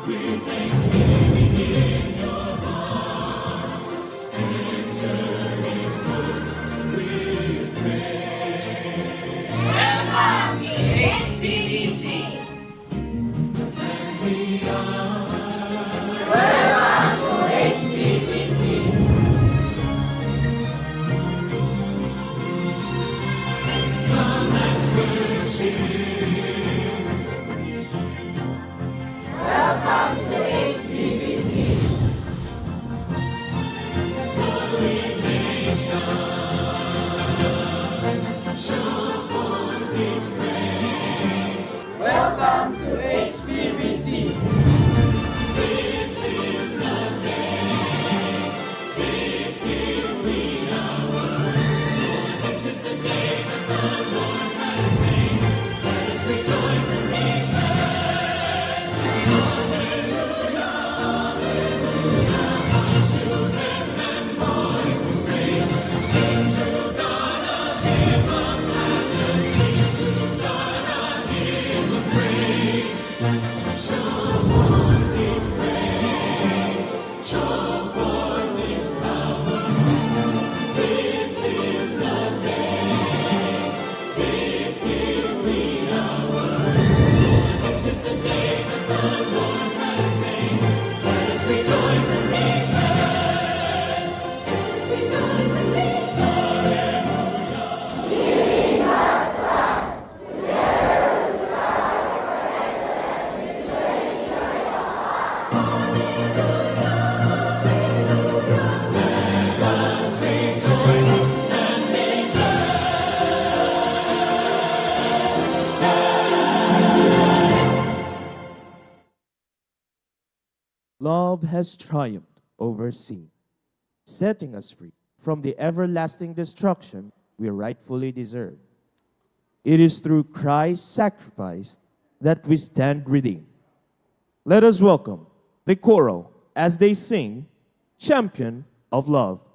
HBBC. Welcome to HBBC. Love has triumphed over sin, setting us free from the everlasting destruction we rightfully deserve. It is through Christ's sacrifice that we stand redeemed. Let us welcome the choral as they sing Champion of Love.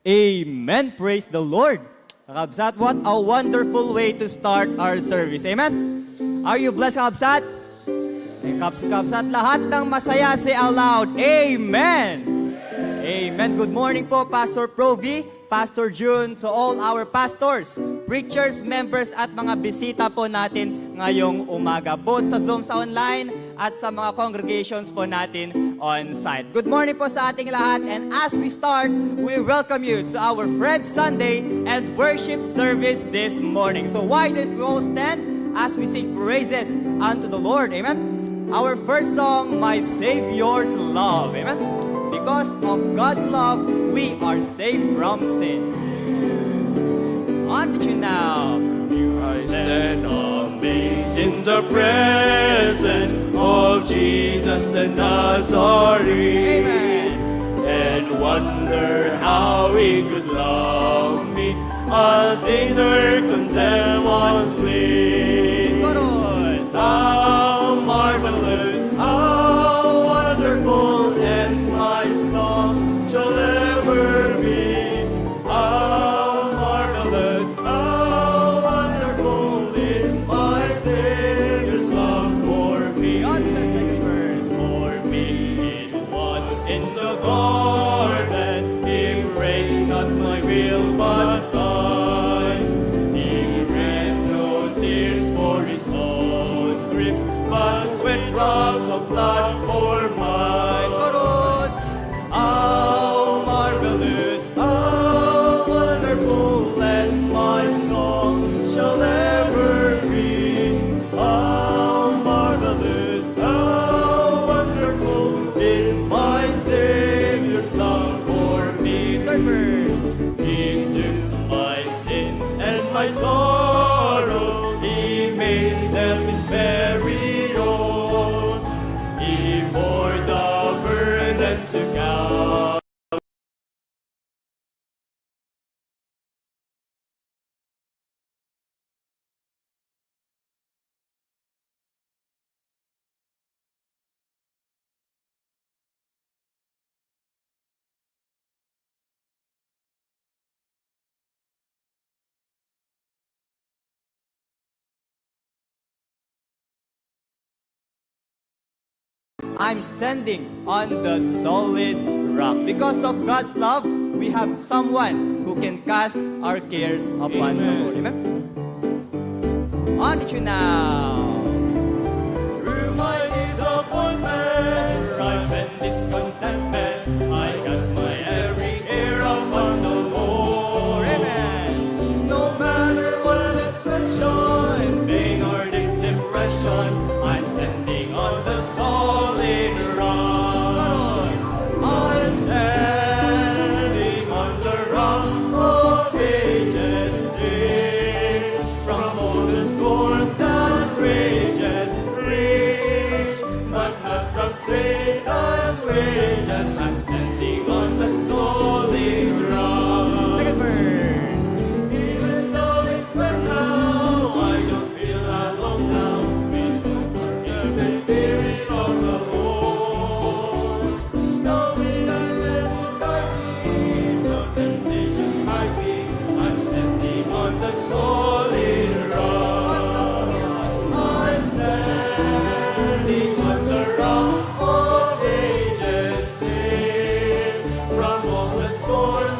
Amen. Praise the Lord. Kakabsat, what a wonderful way to start our service. Amen. Are you blessed, Kakabsat? Kakabsat, lahat ng masaya, say aloud, Amen. Amen. Good morning po, Pastor Provi, Pastor June, to all our pastors, preachers, members, at mga bisita po natin ngayong umaga, both sa Zoom, sa online, at sa mga congregations po natin on-site. Good morning po sa ating lahat, and as we start, we welcome you to our Friends Sunday and worship service this morning. So why don't we all stand as we sing praises unto the Lord? Amen. Our first song, My Savior's Love. Amen. Because of God's love, we are saved from sin. On to you now. I stand amazed in the presence of Jesus the Nazarene. Amen. And wonder how he could love me, a sinner condemned unclean. Chorus. How marvelous, how wonderful, and my song shall ever be. How marvelous, how wonderful is my Savior's love for me. On the second verse. For me it was in the garden, he prayed not my will but thine. He had no tears for his own griefs, but sweat drops of blood for mine. Chorus. How marvelous, how wonderful, and my song shall ever be. How marvelous, how wonderful is my Savior's love for me. Third verse. He took my sins and my sorrows, he made them his very own. He bore the burden to Calvary. I'm standing on the solid rock. Because of God's love, we have someone who can cast our cares upon the Lord. Amen. On to you now. Through my disappointment, strife and discontentment, I cast my every care upon the Lord. Amen. No matter what affliction, pain or depression, I'm standing on the solid rock. I'm standing on the rock of ages, safe from all the storm that rages, rage, but not from Satan's wages. I'm standing on the solid rock. Second verse. Even though it's hard now, I don't feel alone now. In the Spirit of the Lord, knowing I said guide me, no temptations hide me. I'm standing on the solid rock. I'm standing on the rock of ages, safe from all the storm.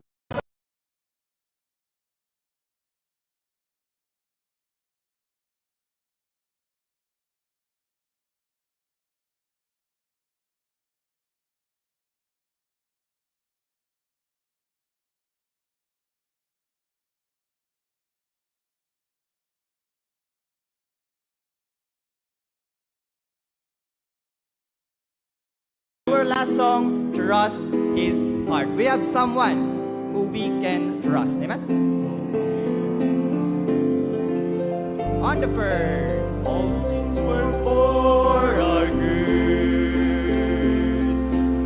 Our last song, Trust His Heart. We have someone who we can trust. Amen. On the first. All things were for our good,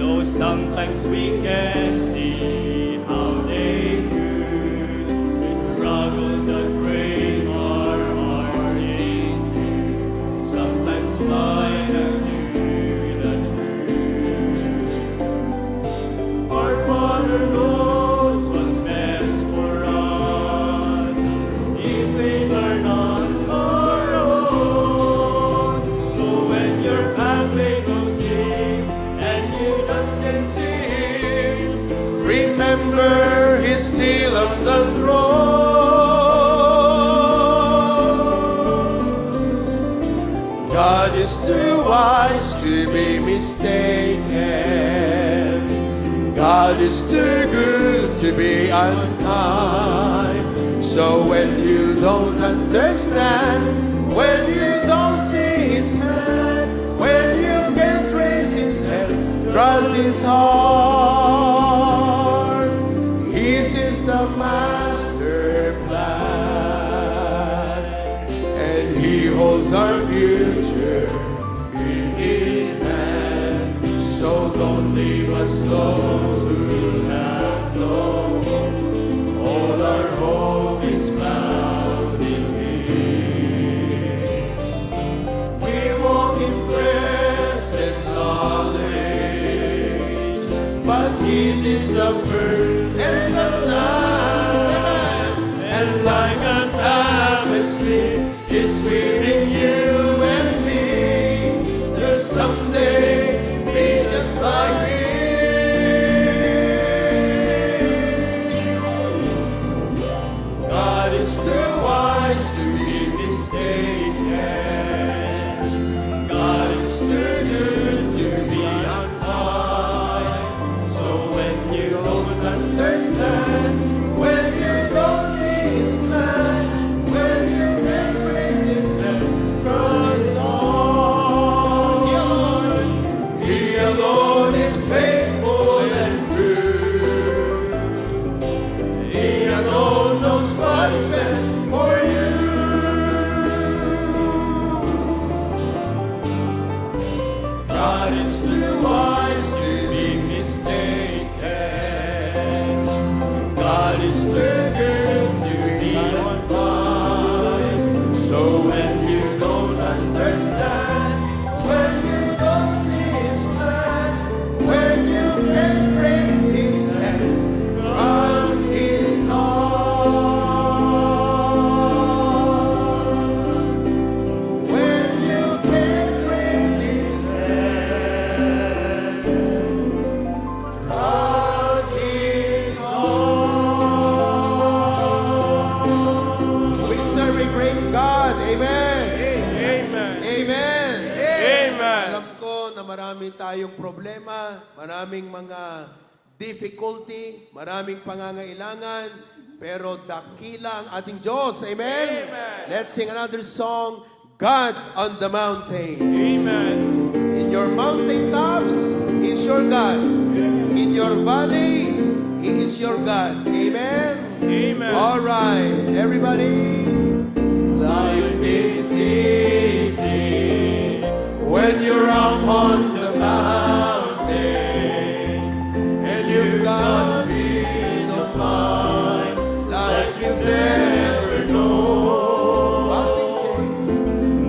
though sometimes we can see how they could. The struggles that break our hearts into, sometimes blind us to the truth. Our Father knows what's best. your path may go steep, and you just can't see him. Remember, he's still on the throne. God is too wise to be mistaken. God is too good to be unkind. So when you don't understand, when you don't see his hand, when you can't trace his hand, trust his heart. His is the master plan, and he holds our future in his hand. So don't leave us those who have no hope. All our hope is found in him. We walk in grace and knowledge, but his is the first and the last. Amen. And like a tapestry is weaving you and me to someday be just like him. God is too wise to be mistaken. God is too good to be unkind. So when you don't understand, when you don't see his plan, when you can't trace his hand, trust his heart. He alone is faithful and true. He alone knows what is best for you. God is too wise to be mistaken. God is too good to be unkind. So when you don't understand, when you don't see his plan, when you can't trace his hand, trust his heart. When you can't trace his hand, trust his heart. We serve a great God. Amen. Amen. Amen. Amen. Alam ko na marami tayong problema, maraming mga difficulty, maraming pangangailangan, pero dakila ang ating Diyos. Amen? Let's sing another song, God on the Mountain. Amen. In your mountain tops, He is your God. In your valley, He is your God. Amen? Amen. All right, everybody. Life is easy when you're up on the mountain and you've got peace of mind like you've never known.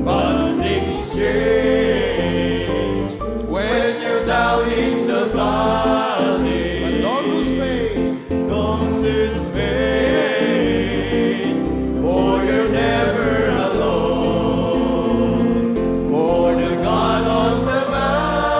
But things change when you're down in the valley. But don't lose faith. Don't lose faith, for you're never alone. For the God on the mountain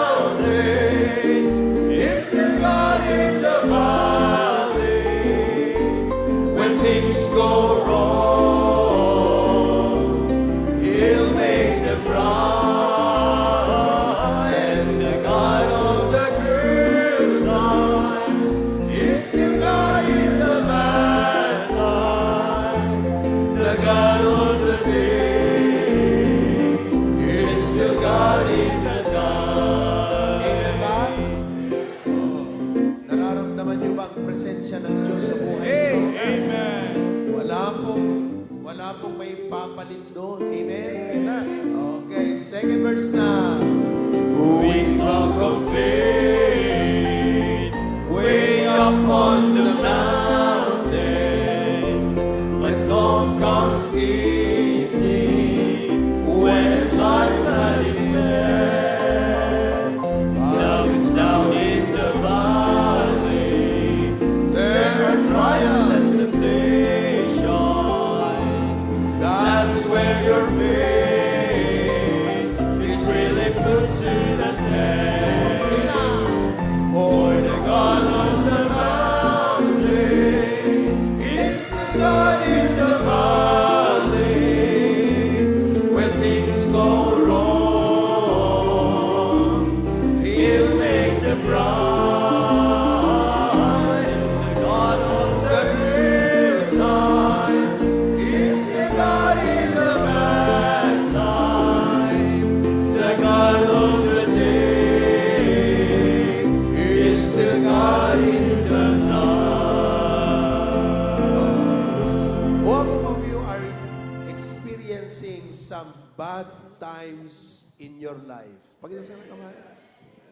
your life. Pagkita ng kamay.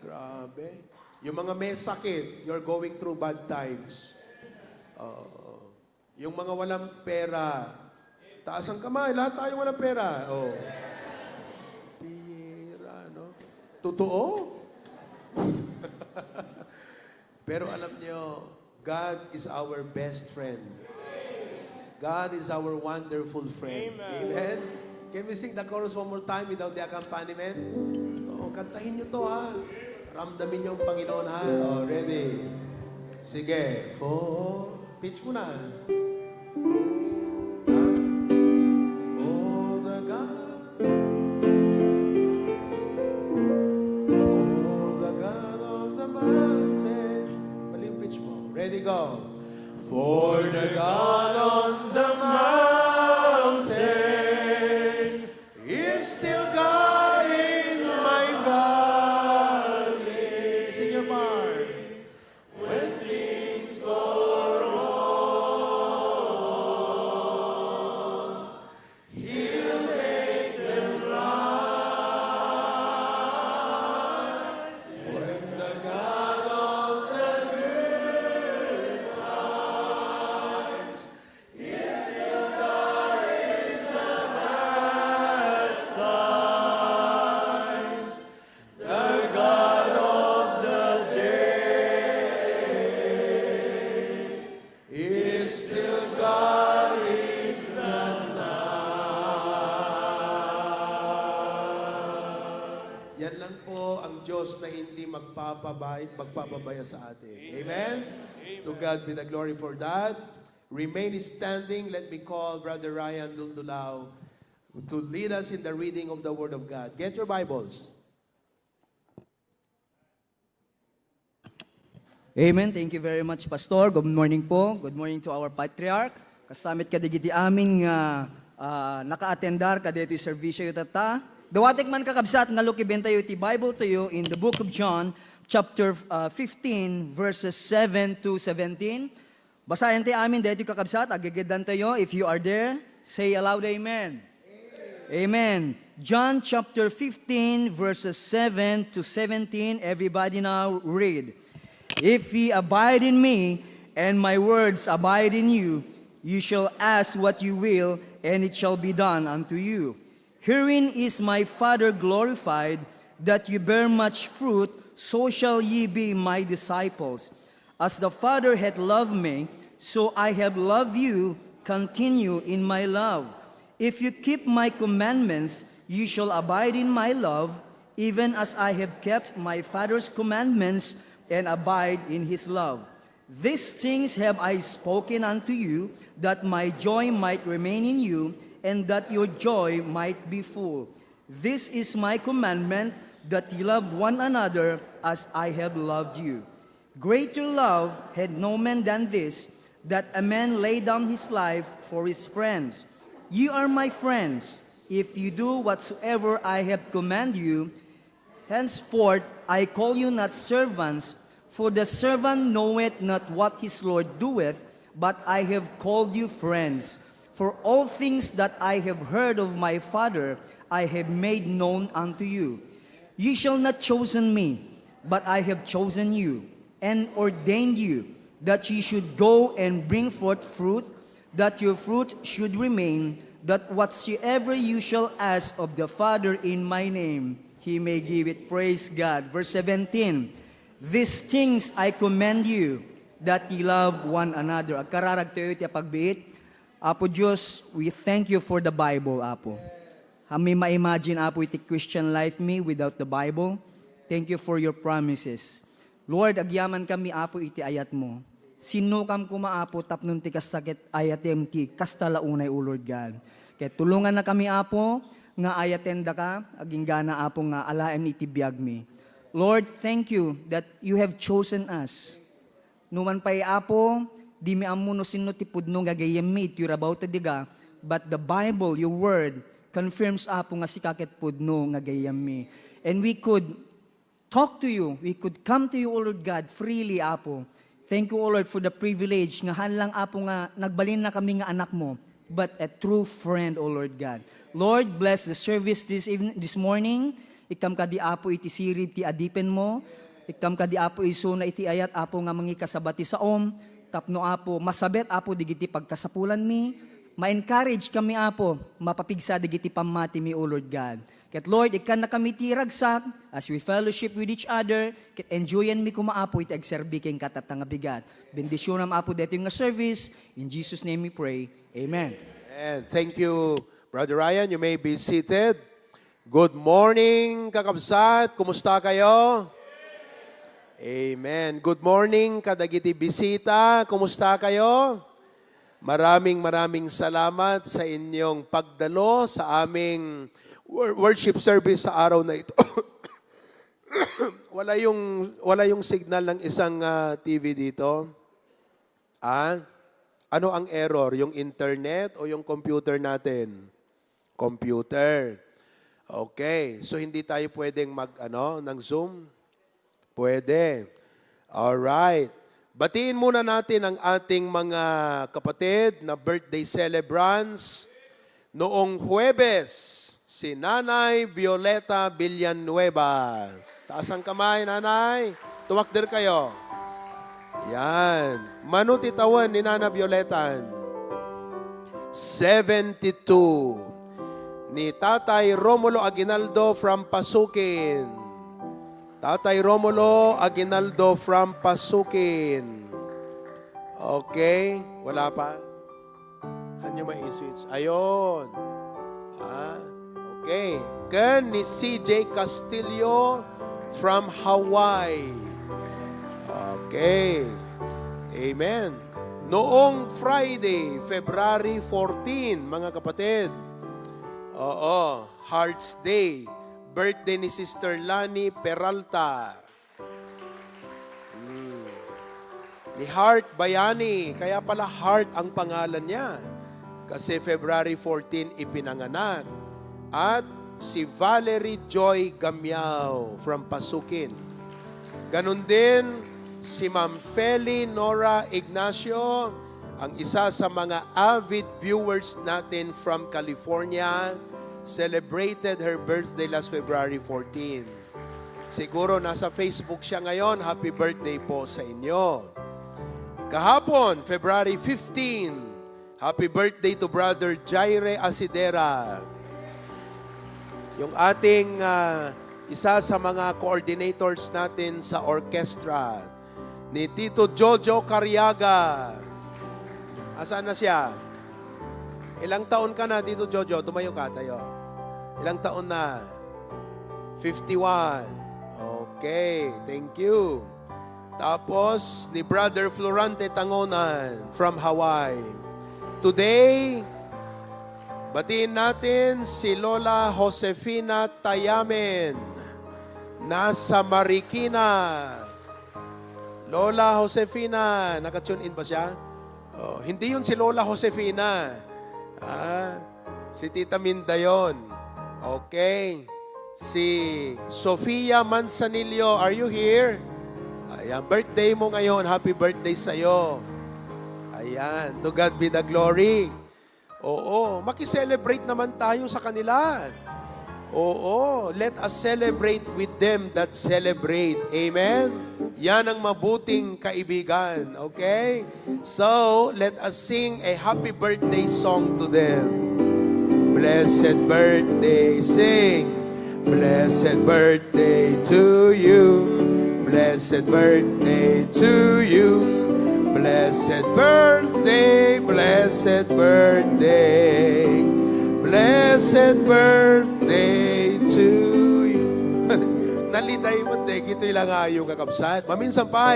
Grabe. Yung mga may sakit, you're going through bad times. Yung mga walang pera, taas ang kamay, lahat tayo walang pera. Oh. Pira, no? Totoo? Pero alam nyo, God is our best friend. God is our wonderful friend. Amen? Can we sing the chorus one more time without the accompaniment? Oo, kantahin nyo to ha. Ramdamin nyo ang Panginoon ha. Oh, ready? Sige. Pitch mo na. For the God. For the God of the mountain. Mali yung pitch mo. Ready, go. For the God on the mountain is still God in my valley. Sing your part. When things go wrong, He'll make them right. When the God of the good times is still God in the bad times, the God of the day is still God in the night. Yan lang po ang Diyos na hindi magpapabaya sa atin. Amen? To God be the glory for that. Remain standing. Let me call Brother Ryan Lundulao to lead us in the reading of the Word of God. Get your Bibles. Amen. Thank you very much, Pastor. Good morning po. Good morning to our Patriarch. Kasamit kadigiti aming naka-attendar kadito yung servisyo yu tata. Dawatik man kakabsat nga lukibenta yu ti Bible to you in the book of John, chapter 15, verses 7 to 17. Basahin ti amin dito kakabsat, agigidan tayo. If you are there, say aloud, Amen. Amen. John chapter 15, verses 7 to 17. Everybody now read. If ye abide in me, and my words abide in you, you shall ask what you will, and it shall be done unto you. Herein is my Father glorified, that you bear much fruit, so shall ye be my disciples. As the Father hath loved me, so I have loved you, continue in my love. If you keep my commandments, you shall abide in my love, even as I have kept my Father's commandments, and abide in his love. These things have I spoken unto you, that my joy might remain in you, and that your joy might be full. This is my commandment, that ye love one another as I have loved you. Greater love had no man than this, that a man lay down his life for his friends. Ye are my friends, if you do whatsoever I have commanded you. Henceforth I call you not servants, for the servant knoweth not what his Lord doeth, but I have called you friends. For all things that I have heard of my Father, I have made known unto you. Ye shall not chosen me, but I have chosen you, and ordained you, that ye should go and bring forth fruit, that your fruit should remain, that whatsoever you shall ask of the Father in my name, He may give it. Praise God. Verse 17, these things I command you, that ye love one another. Agkararag tayo iti pagbiit. Apo Diyos, we thank you for the Bible, Apo. Kami ma-imagine, Apo, iti Christian life me without the Bible. Thank you for your promises. Lord, agyaman kami, Apo, iti ayat mo. Sinukam kuma, Apo, tapnon ti kastakit ayatem ti kastalaunay, O Lord God. Kaya tulungan na kami, Apo, nga ayatenda ka, aging gana, Apo, nga alaem iti biyag mi. Lord, thank you that you have chosen us. Numan pa'y, Apo, di mi amuno sino ti pudno nga gayem mi, iti rabaw diga, but the Bible, your word, confirms, Apo, nga si kakit pudno nga gayem mi. And we could talk to you, we could come to you, O Lord God, freely, Apo. Thank you, O Lord, for the privilege nga hanlang, Apo, nga nagbalin na kami nga anak mo, but a true friend, O Lord God. Lord, bless the service this morning, Ikam ka di apo iti sirib ti adipen mo. Ikam ka di apo iso na iti ayat apo nga mangi kasabati sa tapno apo masabet apo digiti pagkasapulan mi. Ma-encourage kami apo mapapigsa digiti pamati mi o Lord God. Ket Lord, ikan na kami tiragsak as we fellowship with each other, ket enjoyan mi kumaapo iti agserbi keng katatanga bigat. Bendisyonam apo dito yung service. In Jesus' name we pray. Amen. And thank you, Brother Ryan. You may be seated. Good morning, kakabsat. Kumusta kayo? Amen. Good morning, kadagiti bisita. Kumusta kayo? Maraming salamat sa inyong pagdalo sa aming worship service sa araw na ito. wala yung signal ng isang TV dito. Ano ang error? Yung internet o yung computer natin? Computer. Okay. So hindi tayo pwedeng ng Zoom? Pwede. Alright. Batiin muna natin ang ating mga kapatid na birthday celebrants. Noong Huwebes, si Nanay Violeta Villanueva. Taas ang kamay, Nanay. Tumakder kayo. Yan. Manutitawan ni Nana Violeta. 72. Ni Tatay Romulo Aguinaldo from Pasukin. Tatay Romulo Aguinaldo from Pasukin. Okay. Wala pa? Ano may switch? Ayun. Okay. Ken ni CJ Castillo from Hawaii. Okay. Amen. Noong Friday, February 14, mga kapatid. Hearts Day. Birthday ni Sister Lani Peralta. Ni Heart Bayani. Kaya pala Heart ang pangalan niya. Kasi February 14 ipinanganak. At si Valerie Joy Gamiao from Pasukin. Ganon din si Ma'am Feli Nora Ignacio, ang isa sa mga avid viewers natin from California, celebrated her birthday last February 14. Siguro nasa Facebook siya ngayon. Happy birthday po sa inyo. Kahapon, February 15, happy birthday to Brother Jaire Asidera. Yung ating isa sa mga coordinators natin sa orchestra, ni Tito Jojo Cariaga. Asan na siya? Ilang taon ka na, Tito Jojo? Tumayo ka, tayo. Ilang taon na? 51. Okay, thank you. Tapos, ni Brother Florante Tangonan from Hawaii. Today, batiin natin si Lola Josefina Tayamen, nasa Marikina. Lola Josefina, naka-tune in ba siya? Hindi yun si Lola Josefina. Si Tita Minda yun. Okay. Si Sofia Manzanillo, are you here? Ayan, birthday mo ngayon. Happy birthday sa'yo. Ayan, to God be the glory. Oo, makiselebrate naman tayo sa kanila. Oo, let us celebrate with them that celebrate. Amen? Yan ang mabuting kaibigan. Okay? So, let us sing a happy birthday song to them. Blessed birthday, sing. Blessed birthday to you. Blessed birthday to you. Blessed birthday, blessed birthday. Blessed birthday to you. Naliday mo, gito lang yung kakabsat. Maminsan pa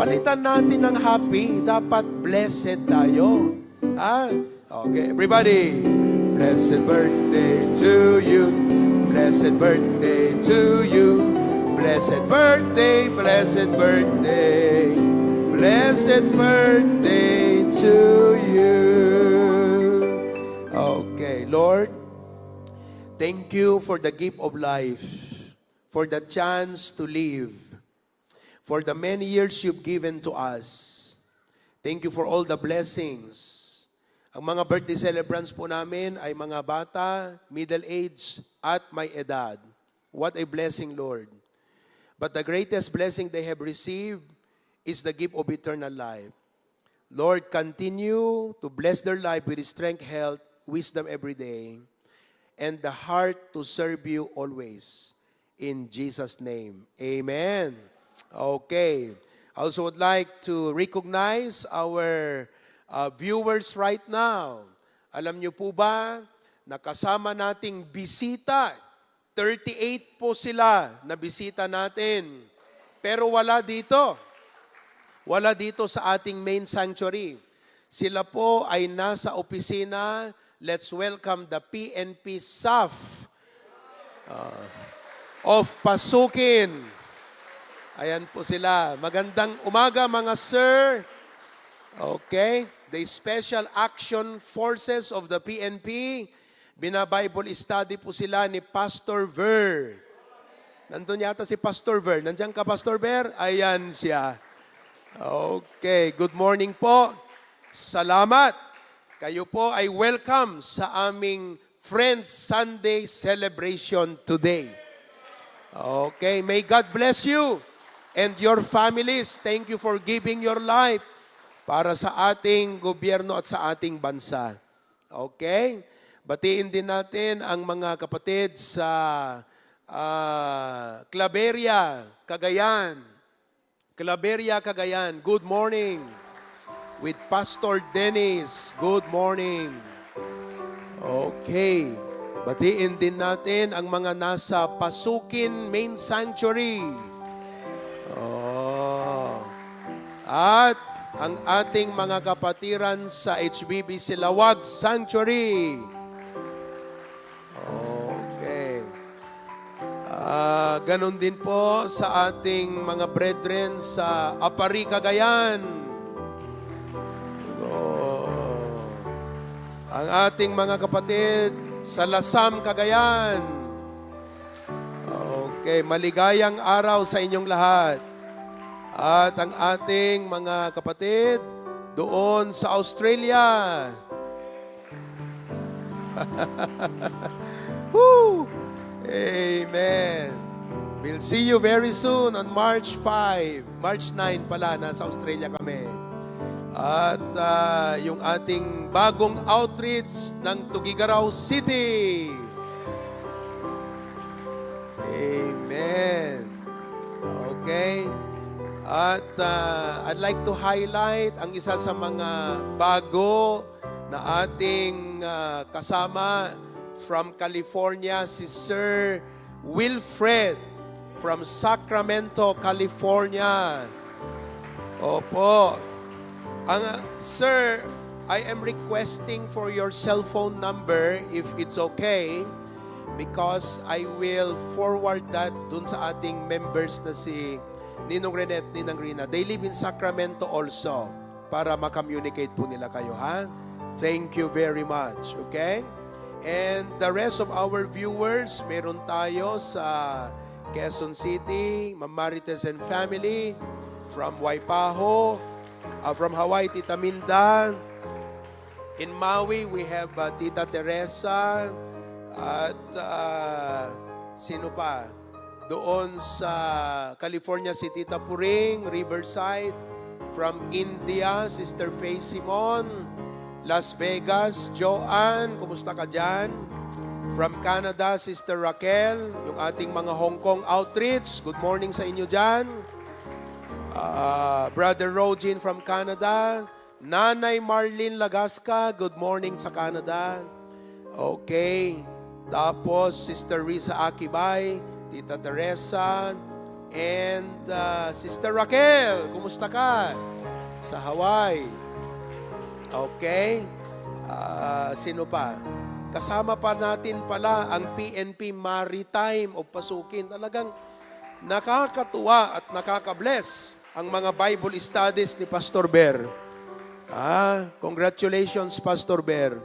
palitan natin ng happy. Dapat blessed tayo. Okay, everybody. Blessed birthday to you. Blessed birthday to you. Blessed birthday, blessed birthday. Blessed birthday to you. Okay, Lord, thank you for the gift of life, for the chance to live, for the many years you've given to us. Thank you for all the blessings. Ang mga birthday celebrants po namin ay mga bata, middle age, at may edad. What a blessing, Lord. But the greatest blessing they have received is the gift of eternal life. Lord, continue to bless their life with strength, health, wisdom every day, and the heart to serve you always. In Jesus' name, amen. Okay. I also would like to recognize our viewers right now. Alam niyo po ba, nakasama nating bisita, 38 po sila na bisita natin. Pero wala dito. Wala dito sa ating main sanctuary. Sila po ay nasa opisina. Let's welcome the PNP staff of Pasukin. Ayan po sila. Magandang umaga mga sir. Okay. The Special Action Forces of the PNP. Bina-Bible study po sila ni Pastor Ver. Nandun yata si Pastor Ver. Nandiyan ka, Pastor Ver? Ayan siya. Okay. Good morning po. Salamat. Kayo po ay welcome sa aming Friends Sunday celebration today. Okay. May God bless you and your families. Thank you for giving your life para sa ating gobyerno at sa ating bansa. Okay? Batiin din natin ang mga kapatid sa Claveria, Cagayan. Claveria, Cagayan. Good morning. With Pastor Dennis. Good morning. Okay. Batiin din natin ang mga nasa Pasukin Main Sanctuary. At ang ating mga kapatiran sa HBB Silawag Sanctuary. Okay. Ganon din po sa ating mga brethren sa Apari, Cagayan. Ang ating mga kapatid sa Lasam, Cagayan. Okay, maligayang araw sa inyong lahat. At ang ating mga kapatid doon sa Australia. Woo! Amen. We'll see you very soon on March 5. March 9 pala, nasa Australia kami. At yung ating bagong outreach ng Tugigaraw City. Amen. Okay. At I'd like to highlight ang isa sa mga bago na ating kasama from California, si Sir Wilfred from Sacramento, California. Opo. Sir, I am requesting for your cell phone number if it's okay because I will forward that dun sa ating members na si Ninong Rene at Ninang Rina. They live in Sacramento also para makommunicate po nila kayo, ha? Thank you very much, okay? And the rest of our viewers, meron tayo sa Quezon City, Ma'am Marites and family, from Waipaho, from Hawaii, Tita Minda. In Maui, we have Tita Teresa, at sino pa? Doon sa California, si Tita Puring, Riverside. From India, Sister Faye Simon. Las Vegas, Joanne, kumusta ka dyan? From Canada, Sister Raquel, yung ating mga Hong Kong outreach. Good morning sa inyo dyan. Brother Rogin from Canada. Nanay Marlene Lagasca, good morning sa Canada. Okay. Tapos, Sister Risa Akibay, Tita Teresa, and Sister Raquel, kumusta ka? Sa Hawaii. Okay. Sino pa? Kasama pa natin pala ang PNP Maritime of Pasukin. Talagang nakakatuwa at nakaka-bless ang mga Bible studies ni Pastor Ber. Congratulations, Pastor Ber.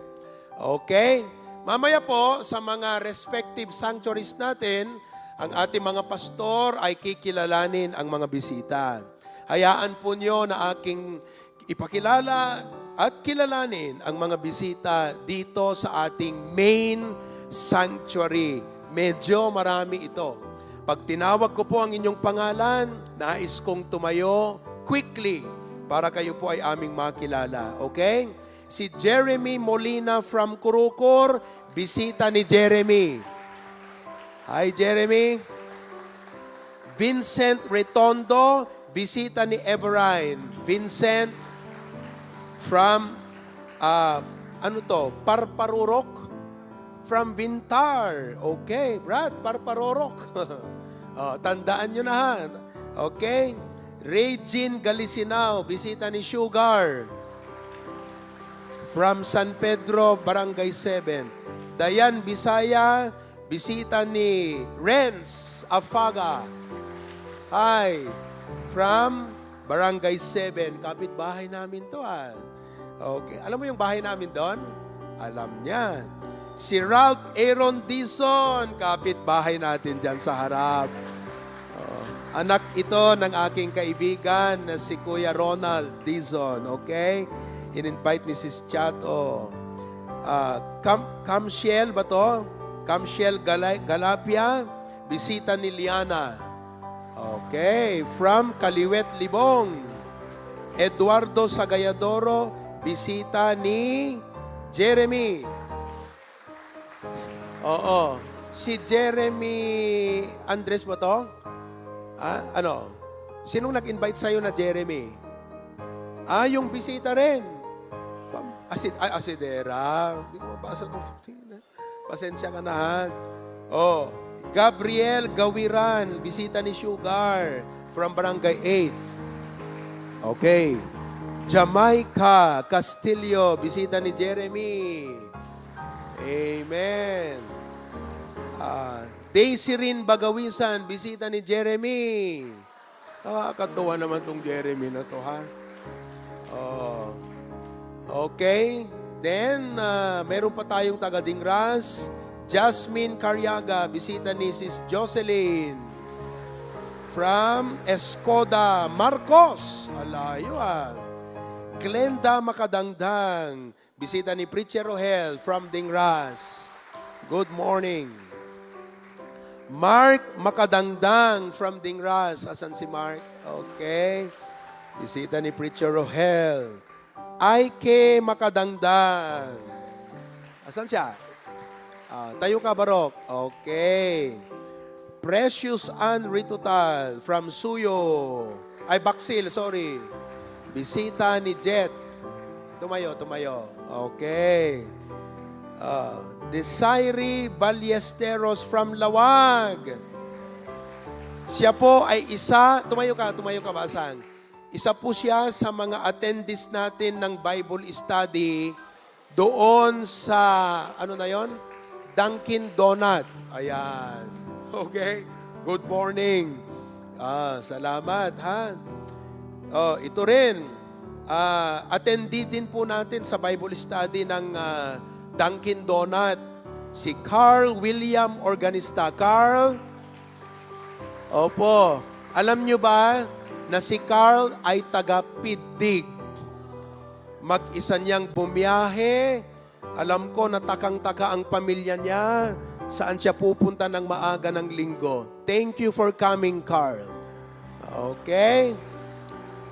Okay. Mamaya po, sa mga respective sanctuaries natin, ang ating mga pastor ay kikilalanin ang mga bisita. Hayaan po nyo na aking ipakilala at kilalanin ang mga bisita dito sa ating main sanctuary. Medyo marami ito. Pag tinawag ko po ang inyong pangalan, nais kong tumayo quickly para kayo po ay aming makilala. Okay? Si Jeremy Molina from Kurukor, bisita ni Jeremy. Hi, Jeremy. Vincent Retondo, bisita ni Everine. Vincent from, Parparurok? From Vintar. Okay, Brad, Parparurok. Tandaan nyo na ha. Okay? Regine Galisinao, bisita ni Sugar. From San Pedro, Barangay 7. Dayan Bisaya, bisita ni Renz Afaga. Hi. From Barangay 7. Kapit-bahay namin to ha. Okay. Alam mo yung bahay namin doon? Alam niya. Si Ralph Aaron Dizon, kapit-bahay natin dyan sa harap. Anak ito ng aking kaibigan na si Kuya Ronald Dizon, okay? In-invite ni Sis Chato. Camshiel ba to? Camshiel Galapia, bisita ni Liana. Okay, from Kaliwet, Libong. Eduardo Sagayadoro, bisita ni Jeremy. Oo. Si Jeremy Andres ba to? Sinong nag-invite sa'yo na Jeremy? Yung bisita rin. Asidera. Hindi ko mabasa itong pasensya ka na ha. Gabriel Gawiran, bisita ni Sugar from Barangay 8. Okay. Jamaica Castillo, bisita ni Jeremy. Amen. Daisy Rin Bagawisan, bisita ni Jeremy. Nakakatuwa naman tong Jeremy na to, ha? Okay. Then, meron pa tayong taga-Dingras. Jasmine Carriaga, bisita ni Sis Jocelyn. From Escoda, Marcos. Alayo, Glenda Makadangdang, bisita ni Preacher Rohel from Dingras. Good morning. Mark Makadangdang from Dingras. Asan si Mark? Okay. Bisita ni Preacher Rohel. Aike Makadangdang. Asan siya? Tayo ka, Barok. Okay. Precious Ann Ritutal from Suyo. Baksil, sorry. Bisita ni Jet. Tumayo. Okay. Desiree Ballesteros from Lawag. Siya po ay isa, tumayo ka, Basang. Isa po siya sa mga attendees natin ng Bible study doon sa, Dunkin Donut. Ayan. Okay. Good morning. Salamat, ha? Ito rin. Attendee din po natin sa Bible study ng Dunkin Donut. Si Carl William Organista. Carl? Opo. Alam nyo ba na si Carl ay taga-Pidig? Mag-isa niyang bumiyahe. Alam ko, natakang-taka ang pamilya niya. Saan siya pupunta ng maaga ng linggo. Thank you for coming, Carl. Okay?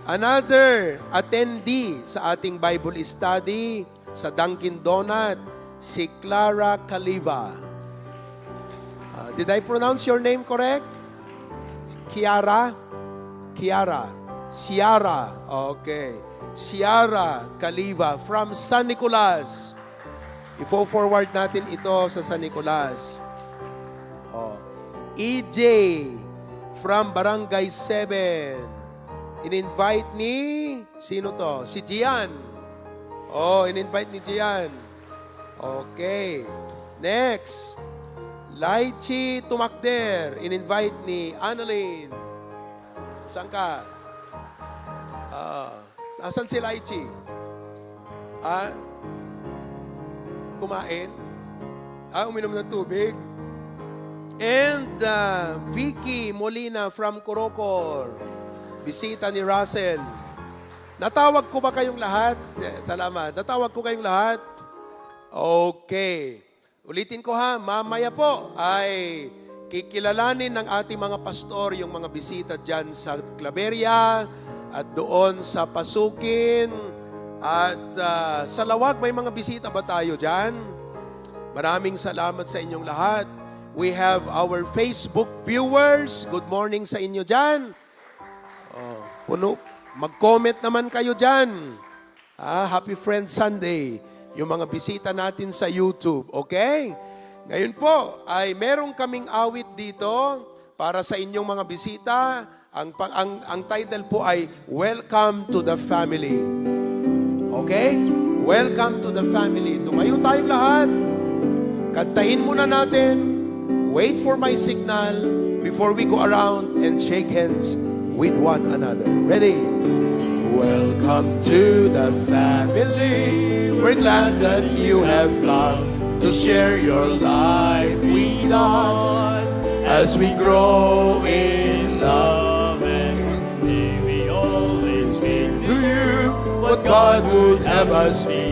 Another attendee sa ating Bible study sa Dunkin Donut, si Clara Caliva. Did I pronounce your name correct? Ciara? Okay. Ciara Caliva from San Nicolas. Ifo-forward natin ito sa San Nicolas. EJ from Barangay 7. In-invite ni, sino to? Si Gian. In-invite ni Gian. Okay. Next. Laichi Tumakder. In-invite ni Annalyn. Saan ka? Asan si Laichi? Kumain? Uminom ng tubig? And Vicky Molina from Kurokor. Bisita ni Russell. Natawag ko ba kayong lahat? Salamat. Natawag ko kayong lahat? Okay. Ulitin ko ha, mamaya po ay kikilalanin ng ating mga pastor yung mga bisita dyan sa Claveria at doon sa Pasukin at sa Lawag. May mga bisita ba tayo dyan? Maraming salamat sa inyong lahat. We have our Facebook viewers. Good morning sa inyo dyan. Mag-comment naman kayo dyan. Happy Friends Sunday. Yung mga bisita natin sa YouTube, okay? Ngayon po, ay merong kaming awit dito para sa inyong mga bisita. Ang title po ay Welcome to the Family. Okay? Welcome to the family. Tumayo tayong lahat. Kantahin muna natin. Wait for my signal before we go around and shake hands with one another. Ready? Welcome to the family. We're glad that you have come to share your life with us as we grow in love, and may we always be to you what God would have us be,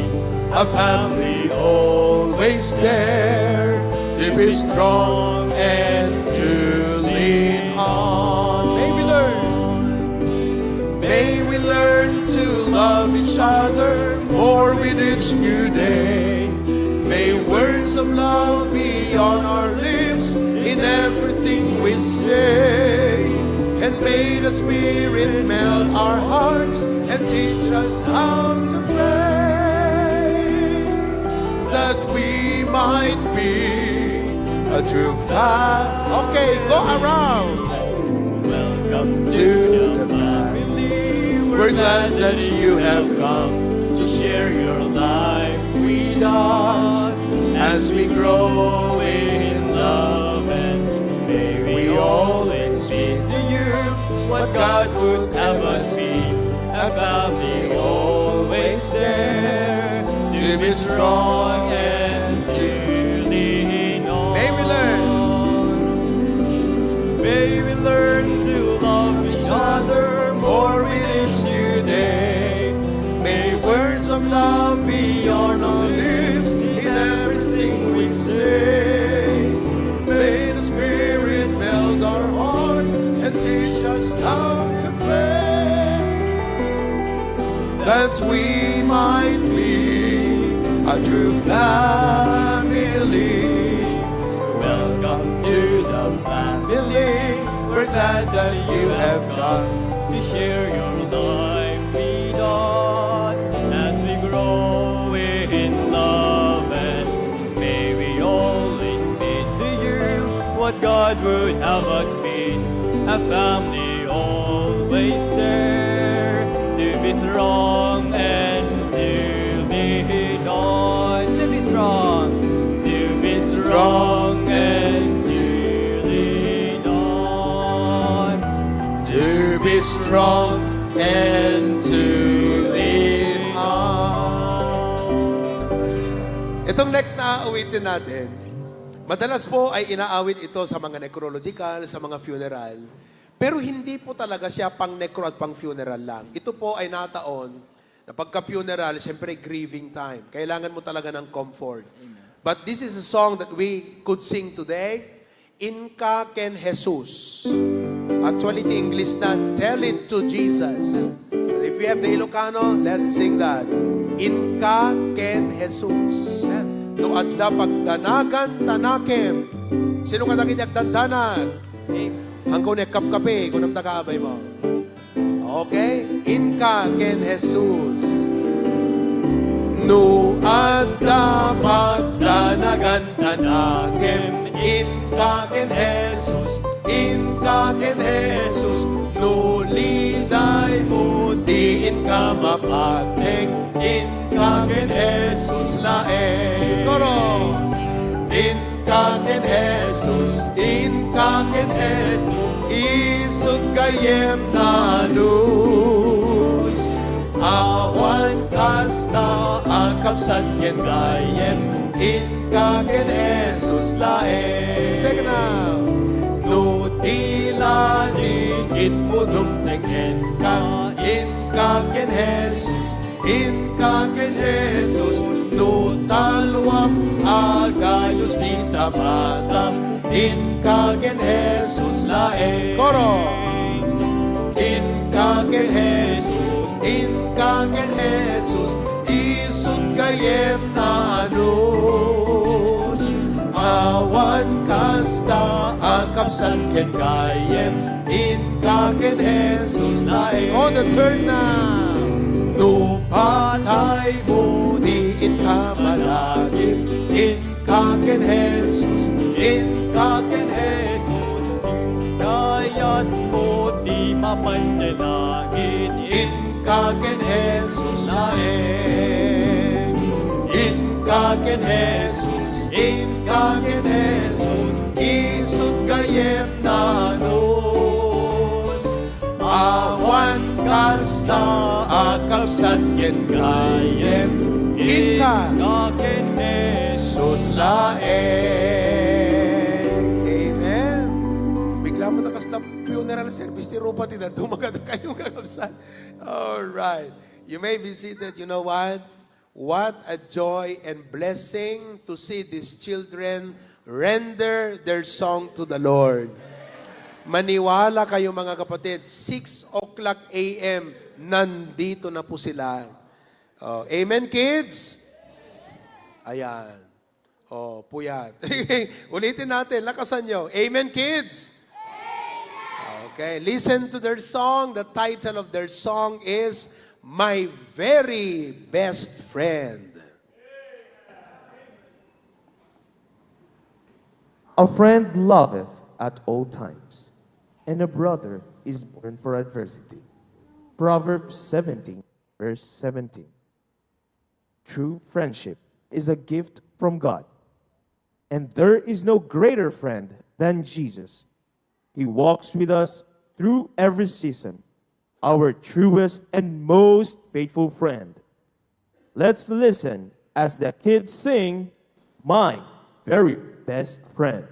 a family always there to be strong and to lean on. May we learn to love each other more with each new day. May words of love be on our lips in everything we say. And may the Spirit melt our hearts and teach us how to pray, that we might be a true family. Okay, go around. Welcome to the family. We're glad that you have come to share your life with us as we grow in love, and may we always be to you what God would have us be, a family always there to be strong and to lean on. May we learn to love each other more with each new day. May words of love be on our lips in everything we say. May the Spirit melt our hearts and teach us how to pray, that we might be a true family. Welcome to the family. We're glad that you have come to share your life with us as we grow in love, and may we always be to you what God would have us be, a family always there to be strong and to lean on. To be strong and to lean on. To be strong and to lean on. Itong next na aawitin natin, madalas po ay inaawit ito sa mga necrological, sa mga funeral. Pero hindi po talaga siya pang necro at pang funeral lang. Ito po ay nataon na pagka-funeral, siyempre grieving time. Kailangan mo talaga ng comfort. But this is a song that we could sing today. Inka ken Jesus. Actually, the English na, tell it to Jesus. If we have the Ilocano, let's sing that. Inka ken Jesus. No adda pagdanagan tanakem. Sino ka nakita agdandanag? Hangko ne kapkape, kung namtakaabay mo. Okay? Inka ken Jesus. No adda pagdanagan tanakem. Inka ken Jesus. Inka ken Jesus. No liday mo diin ka mapateng. Inka ken Jesus laeng. Koro. Inka ken Jesus. Inka ken Jesus. Isod kayem na luz. Awan kasta akapsat ken gayem. Inka ken Jesus laeng. Second now. No tila digit mo dumtengen ka. Inka ken Jesus. Inka ken Jesus. No talwam agayos di tamatam. Inka ken Jesus laeng. Koro. Inka ken Jesus, inka ken Jesus, isut kayem na anus. Awan kasta akapsan ken kayem, inka ken Jesus laeng. On the third na. No patay mo di inka malagim, inka ken Jesus, inka ken Jesus. Dayat mo di mapanjalangin. Inka ken Jesus laeng. Inka ken Jesus, inka ken Jesus, isut gayem nanos. Awan kasta akapsat ken gayem, inka Kakin Jesus laeng. Amen. Bigla mo nakas na funeral service ni Rupa din na dumagada kayong kakabsan. Alright. You may be seated. You know what? What a joy and blessing to see these children render their song to the Lord. Maniwala kayo mga kapatid, 6 o'clock a.m., nandito na po sila. Oh, amen, kids? Ayan. Oh, puyat. Ulitin natin, lakasan nyo. Amen, kids? Okay, listen to their song. The title of their song is My Very Best Friend. A friend loveth at all times, and a brother is born for adversity. Proverbs 17, verse 17. True friendship is a gift from God, and there is no greater friend than Jesus. He walks with us through every season, our truest and most faithful friend. Let's listen as the kids sing, My Very Best Friend.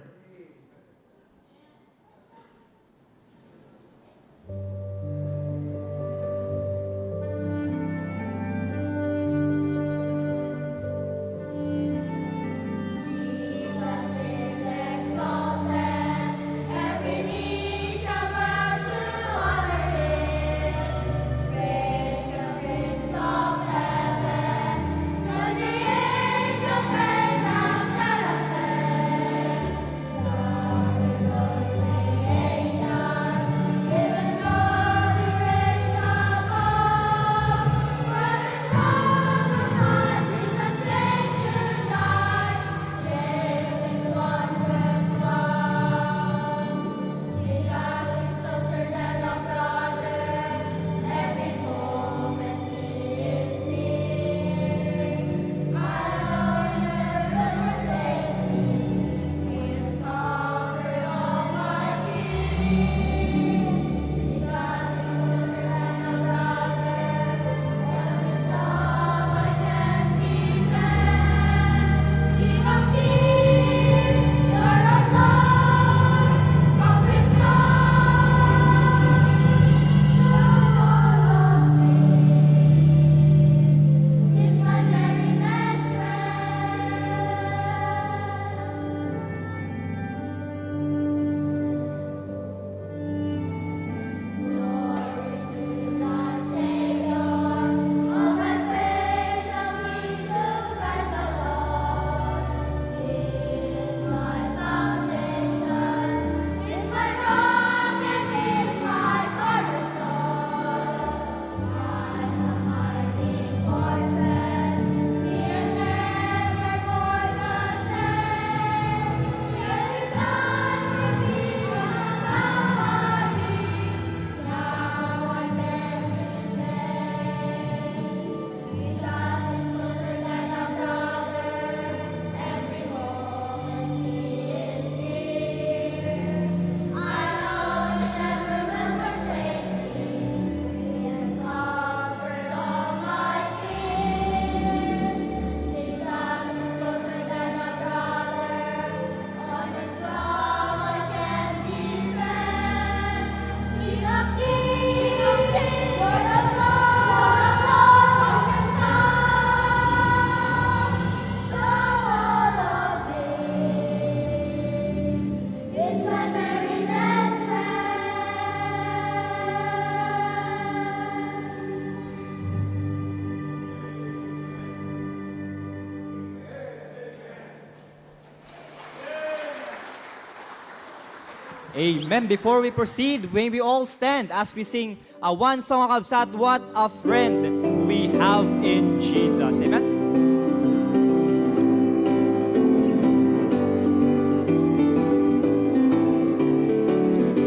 Amen. Before we proceed, may we all stand as we sing one song of Kabsat, What a Friend We Have in Jesus. Amen.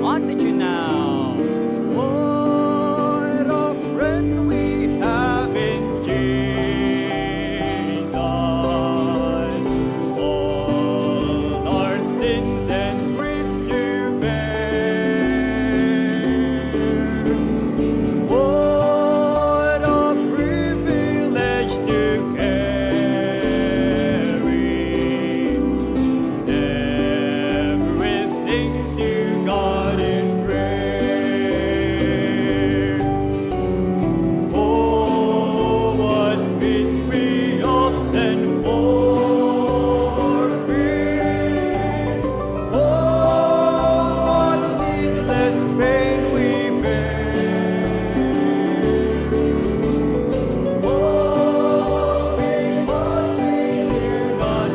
On the tune now. What a friend we have in Jesus. All our sins and griefs to bear. What a privilege to carry everything to God in prayer. Oh, what peace we often forfeit. Oh, what needless pain we bear. Oh, because we dare not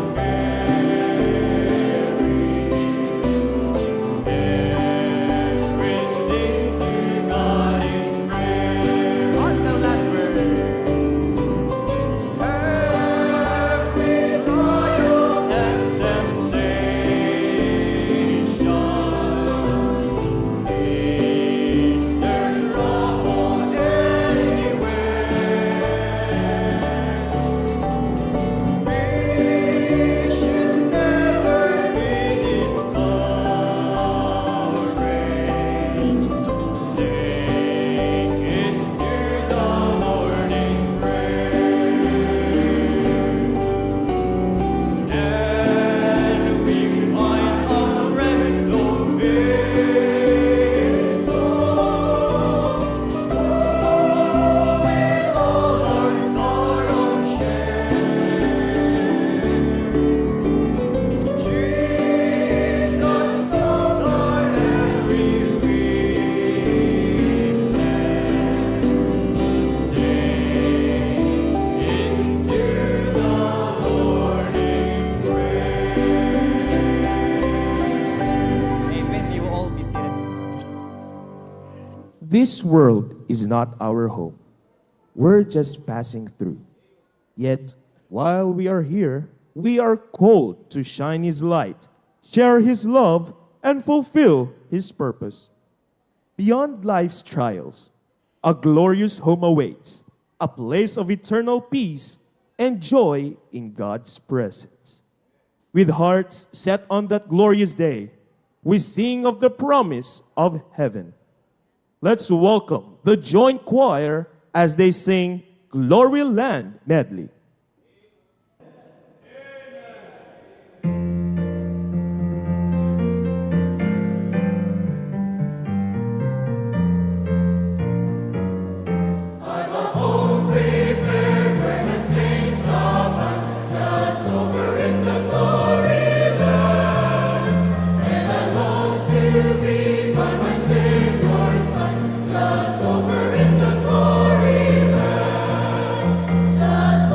everything to God in prayer. On the last verse. Every trials and temptation is there trouble anywhere. We should never be discouraged. Take it to the Lord in prayer, and we find a friend so faithful, with all our sorrow share. Jesus knows our every weakness. Stay into the Lord in prayer. Amen. You all be seated. This world is not our home. We're just passing through. Yet, while we are here, we are called to shine His light, share His love, and fulfill His purpose. Beyond life's trials, a glorious home awaits, a place of eternal peace and joy in God's presence. With hearts set on that glorious day, we sing of the promise of heaven. Let's welcome the joint choir as they sing Glory Land medley. Just over in the glory land, just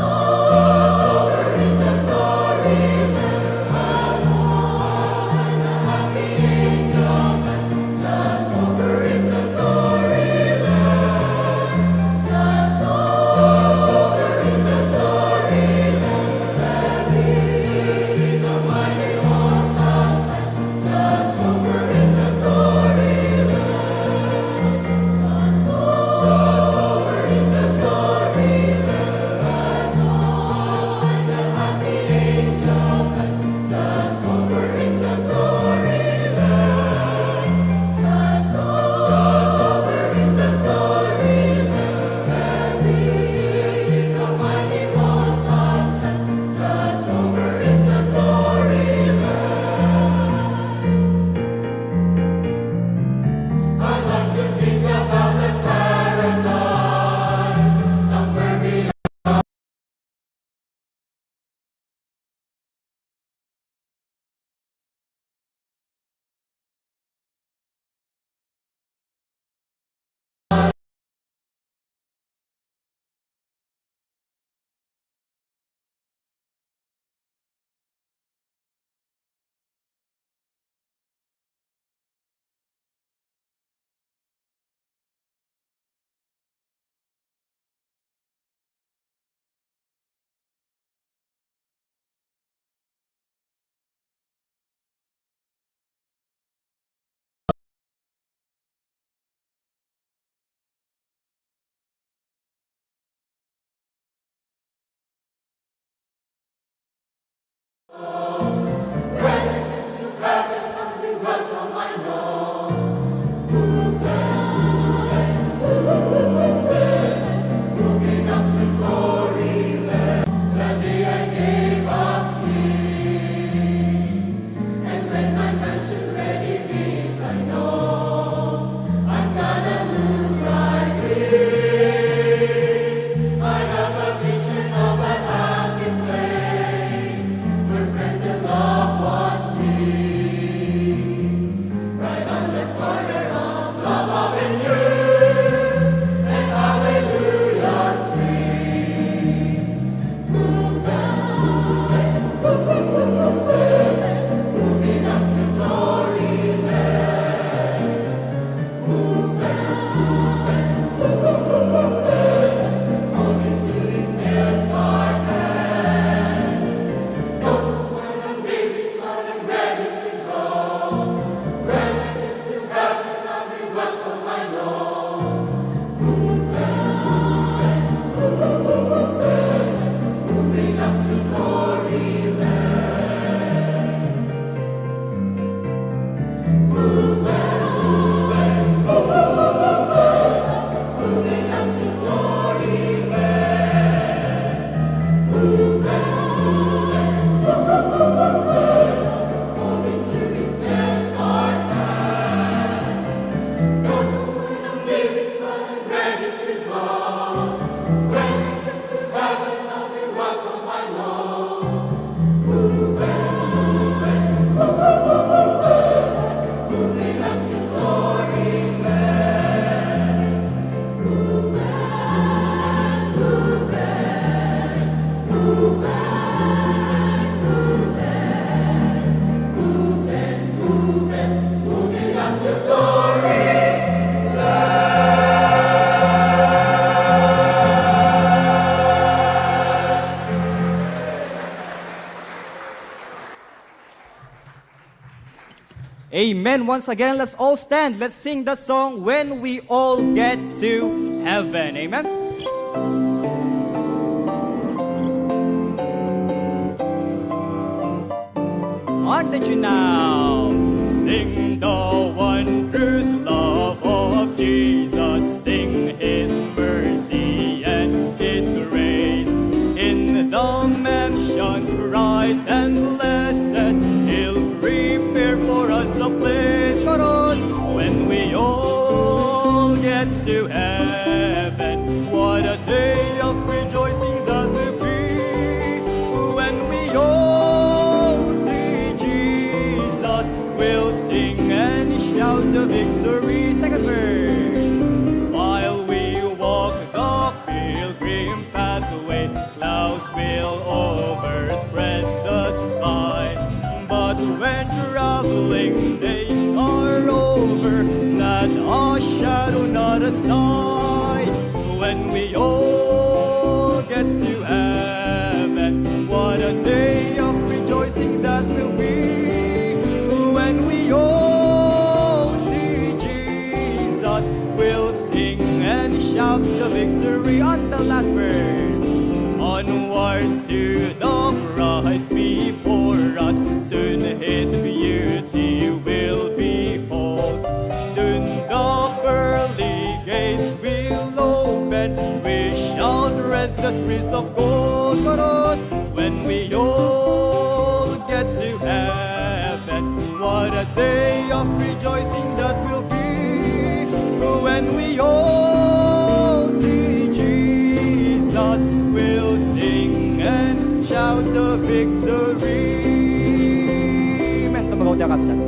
Amen. Once again, let's all stand. Let's sing that song, When We All Get to Heaven. Amen. On that you now sing the wondrous love of Jesus, sing His mercy and His grace. In the mansions bright and blessed, He'll prepare for us a place. Chorus, when we all get to heaven, what a day of rejoicing that will be. When we all see Jesus, we'll sing and shout the victory. Second verse. While we walk the pilgrim pathway, clouds will overspread the sky. But when traveling days are over, not a shadow, not a sign. When we all get to heaven, what a day of rejoicing that will be. When we all see Jesus, we'll sing and shout the victory. On the last verse. Onward to the prize before us, soon His beauty will behold. Soon the pearly gates will open, we shall tread the streets of gold. Chorus, when we all get to heaven, what a day of rejoicing that will be. When we all see Jesus, we'll sing and shout the victory. Amen. Tumagaw tayo, Kapsan.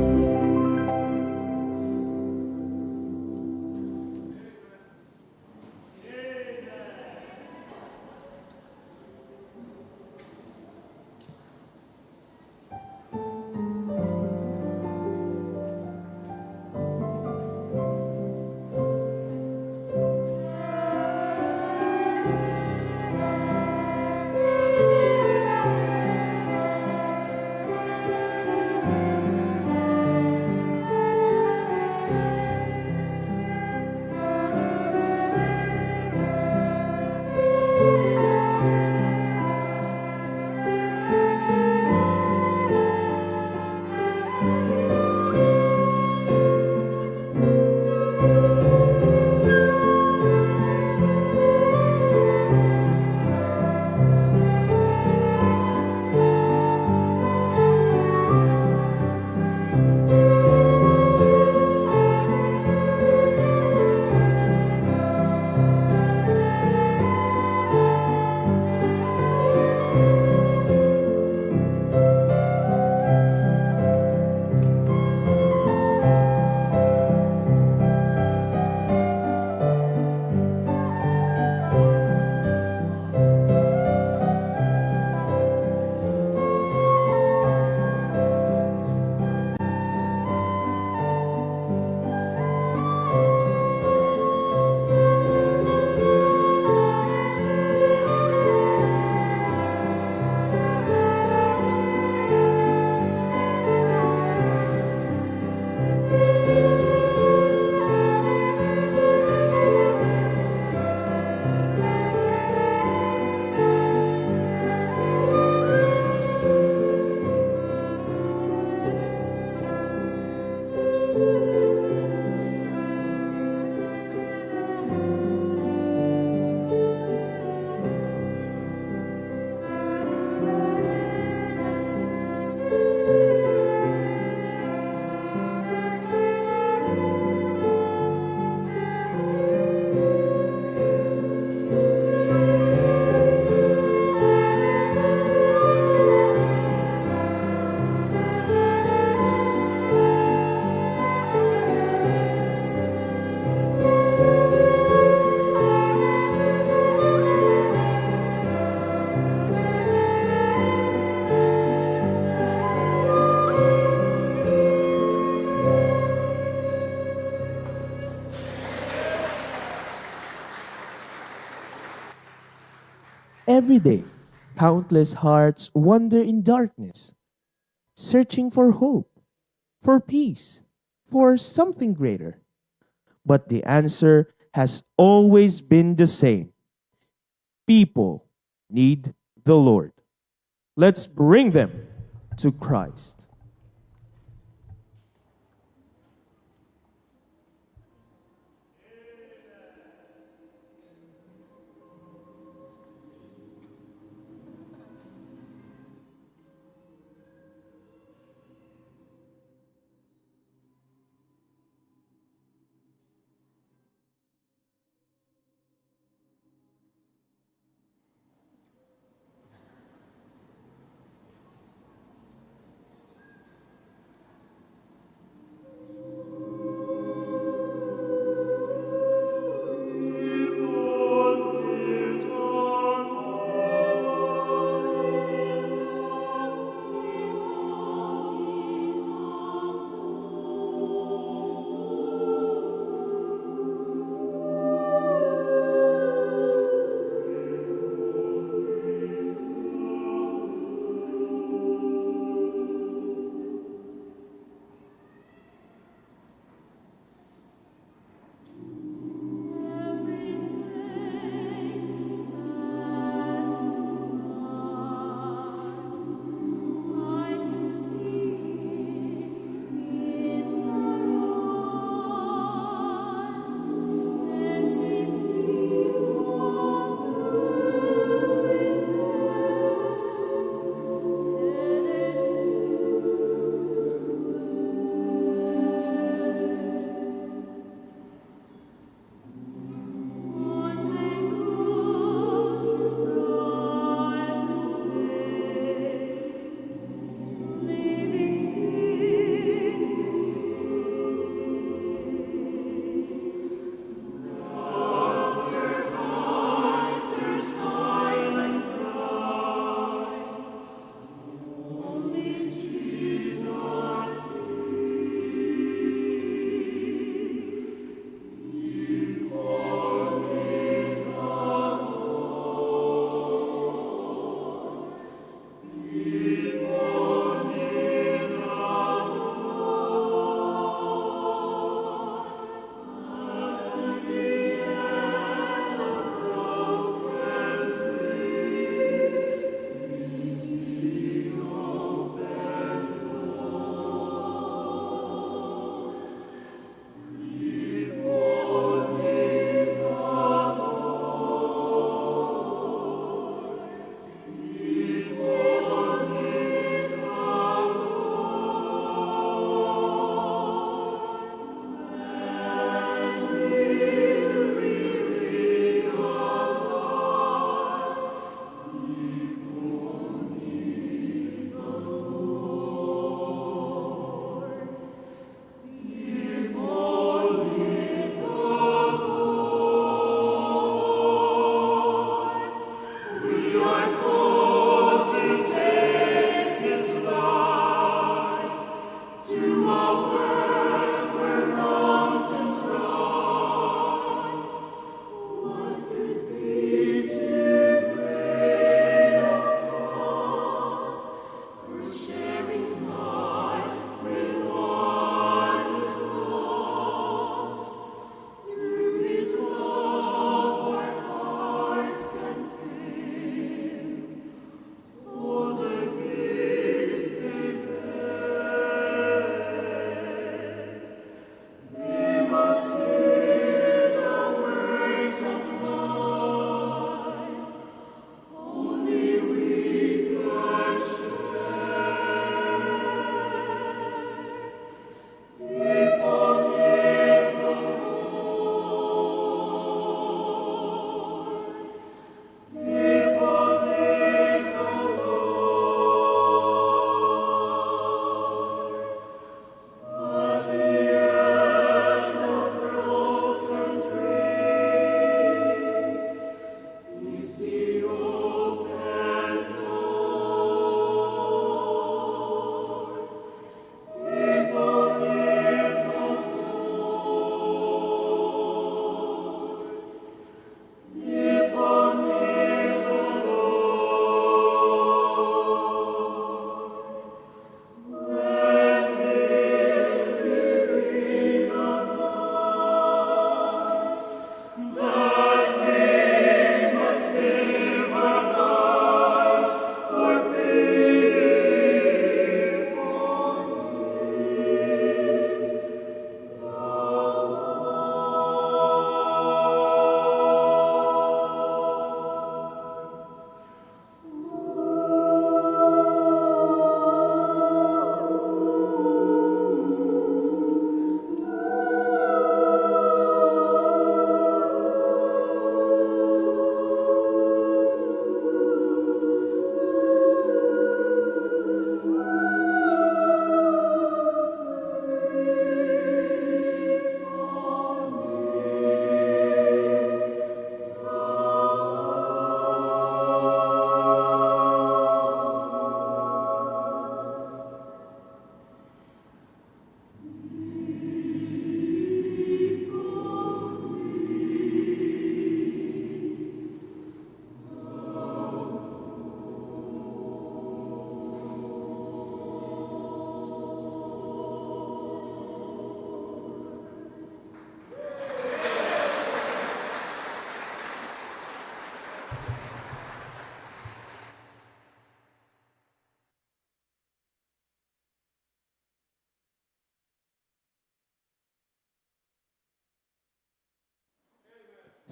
Every day, countless hearts wander in darkness, searching for hope, for peace, for something greater. But the answer has always been the same. People need the Lord. Let's bring them to Christ.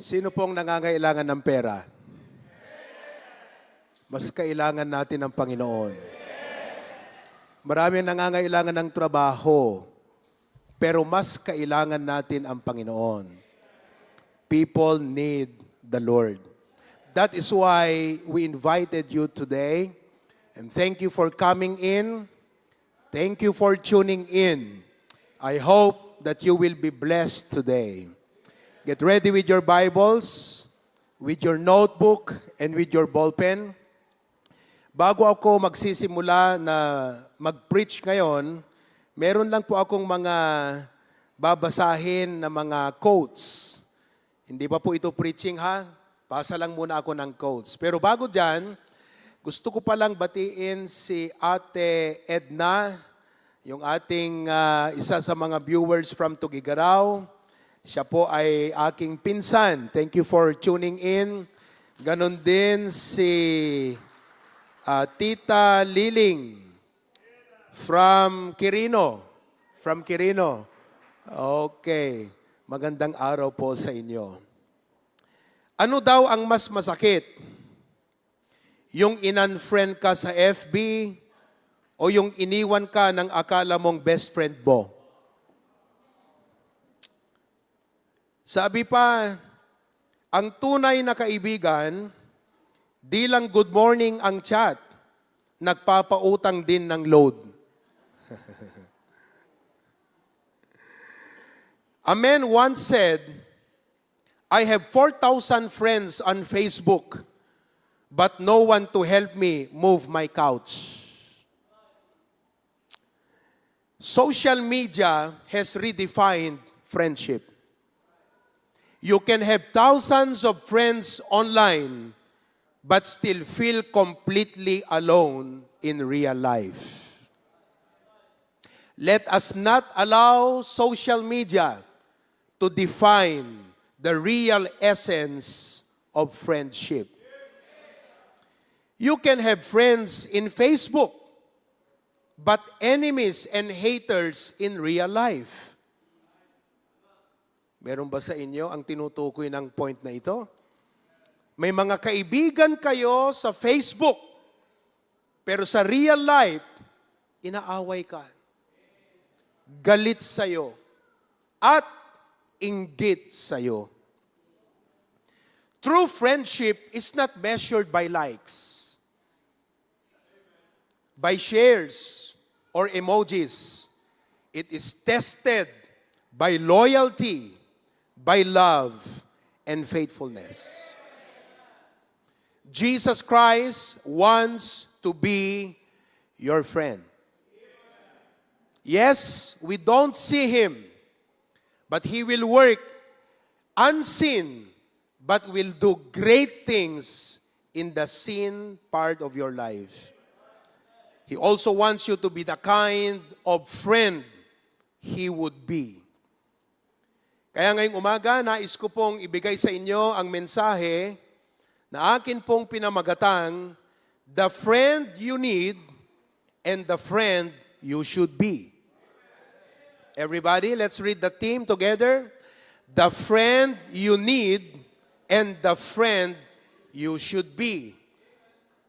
Sino pong nangangailangan ng pera? Mas kailangan natin ng Panginoon. Marami ang nangangailangan ng trabaho, pero mas kailangan natin ang Panginoon. People need the Lord. That is why we invited you today. And thank you for coming in. Thank you for tuning in. I hope that you will be blessed today. Get ready with your Bibles, with your notebook, and with your ballpen. Bago ako magsisimula na mag-preach ngayon, meron lang po akong mga babasahin na mga quotes. Hindi pa po ito preaching ha? Pasa lang muna ako ng quotes. Pero bago dyan, gusto ko palang batiin si Ate Edna, yung ating isa sa mga viewers from Tugigaraw. Siya po ay aking pinsan. Thank you for tuning in. Ganon din si Tita Liling from Quirino. From Quirino. Okay. Magandang araw po sa inyo. Ano daw ang mas masakit? Yung in-unfriend ka sa FB o yung iniwan ka ng akala mong best friend mo? Sabi pa, ang tunay na kaibigan, di lang good morning ang chat, nagpapautang din ng load. A man once said, I have 4,000 friends on Facebook, but no one to help me move my couch. Social media has redefined friendship. You can have thousands of friends online, but still feel completely alone in real life. Let us not allow social media to define the real essence of friendship. You can have friends in Facebook, but enemies and haters in real life. Meron ba sa inyo ang tinutukoy ng point na ito? May mga kaibigan kayo sa Facebook, pero sa real life, inaaway ka. Galit sa'yo. At inggit sa'yo. True friendship is not measured by likes, by shares, or emojis. It is tested by loyalty, by love, and faithfulness. Jesus Christ wants to be your friend. Yes, we don't see Him, but He will work unseen, but will do great things in the seen part of your life. He also wants you to be the kind of friend He would be. Kaya ngayong umaga, nais ko pong ibigay sa inyo ang mensahe na akin pong pinamagatang, the friend you need and the friend you should be. Everybody, let's read the theme together. The friend you need and the friend you should be.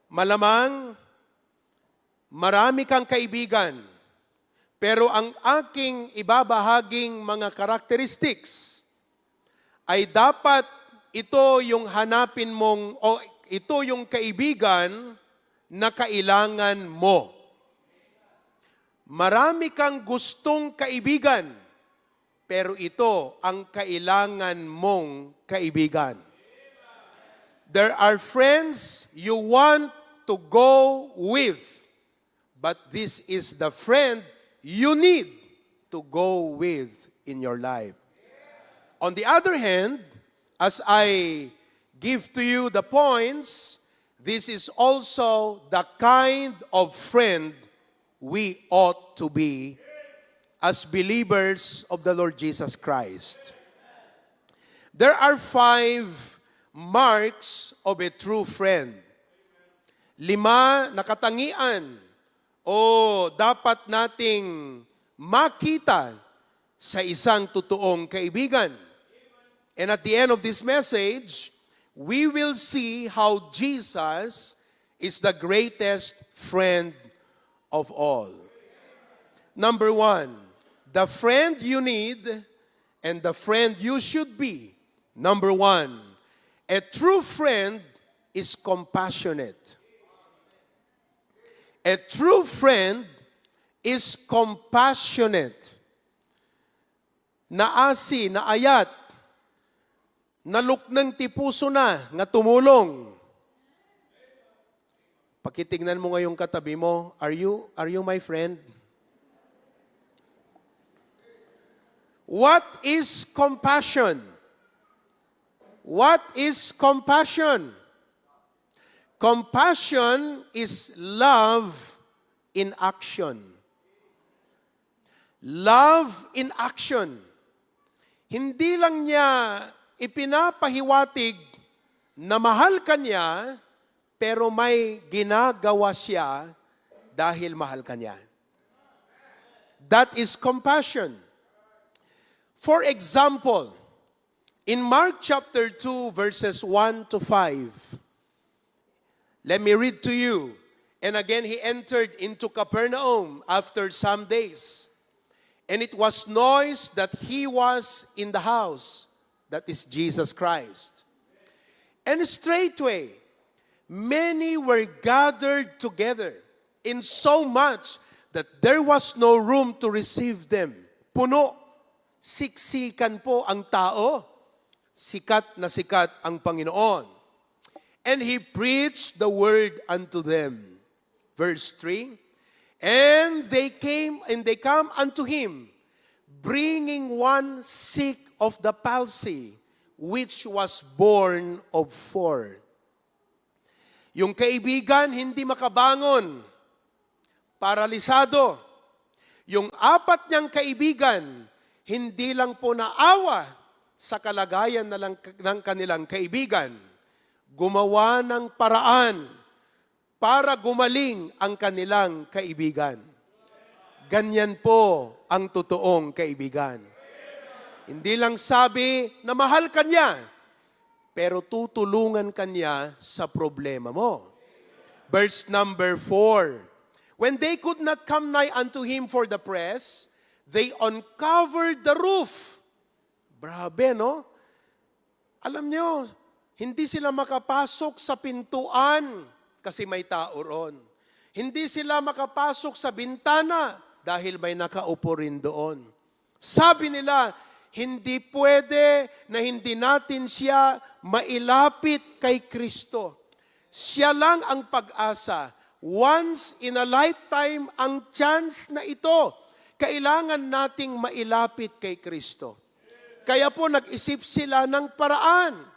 Malamang, marami kang kaibigan, pero ang aking ibabahaging mga characteristics ay dapat ito yung hanapin mong, o ito yung kaibigan na kailangan mo. Marami kang gustong kaibigan, pero ito ang kailangan mong kaibigan. There are friends you want to go with, but this is the friend you need to go with in your life. On the other hand, as I give to you the points, this is also the kind of friend we ought to be as believers of the Lord Jesus Christ. There are 5 marks of a true friend. 5 na katangian o dapat nating makita sa isang totoong kaibigan. And at the end of this message, we will see how Jesus is the greatest friend of all. Number one, the friend you need and the friend you should be. Number one, a true friend is compassionate. A true friend is compassionate. Naasi, naayat, naluknang tipuso na, nga tumulong. Pakitignan mo ngayong katabi mo, are you my friend? What is compassion? What is compassion? Compassion is love in action. Love in action. Hindi lang niya ipinapahiwatig na mahal ka niya, pero may ginagawa siya dahil mahal ka niya. That is compassion. For example, in Mark chapter 2, verses 1 to 5, let me read to you. And again, he entered into Capernaum after some days. And it was noised that he was in the house. That is Jesus Christ. And straightway, many were gathered together, in so much that there was no room to receive them. Puno, siksikan po ang tao. Sikat na sikat ang Panginoon. And he preached the word unto them. Verse 3, and they come unto him, bringing one sick of the palsy, which was born of 4. Yung kaibigan hindi makabangon, paralisado. Yung 4 niyang kaibigan, hindi lang po naawa sa kalagayan ng kanilang kaibigan. Gumawa ng paraan para gumaling ang kanilang kaibigan. Ganyan po ang totoong kaibigan. Hindi lang sabi na mahal ka niya, pero tutulungan ka niya sa problema mo. Verse number 4. When they could not come nigh unto him for the press, they uncovered the roof. Grabe, no? Alam nyo, hindi sila makapasok sa pintuan kasi may tao ron. Hindi sila makapasok sa bintana dahil may nakaupo rin doon. Sabi nila, hindi pwede na hindi natin siya mailapit kay Kristo. Siya lang ang pag-asa. Once in a lifetime ang chance na ito. Kailangan nating mailapit kay Kristo. Kaya po nag-isip sila ng paraan.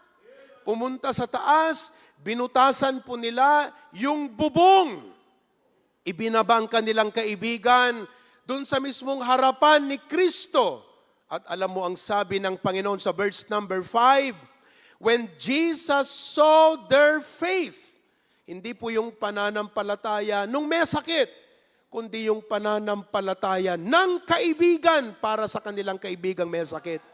Pumunta sa taas, binutasan po nila yung bubong. Ibinaba ang kanilang kaibigan doon sa mismong harapan ni Kristo. At alam mo ang sabi ng Panginoon sa verse number 5, when Jesus saw their faith, hindi po yung pananampalataya nung may sakit, kundi yung pananampalataya ng kaibigan para sa kanilang kaibigang may sakit.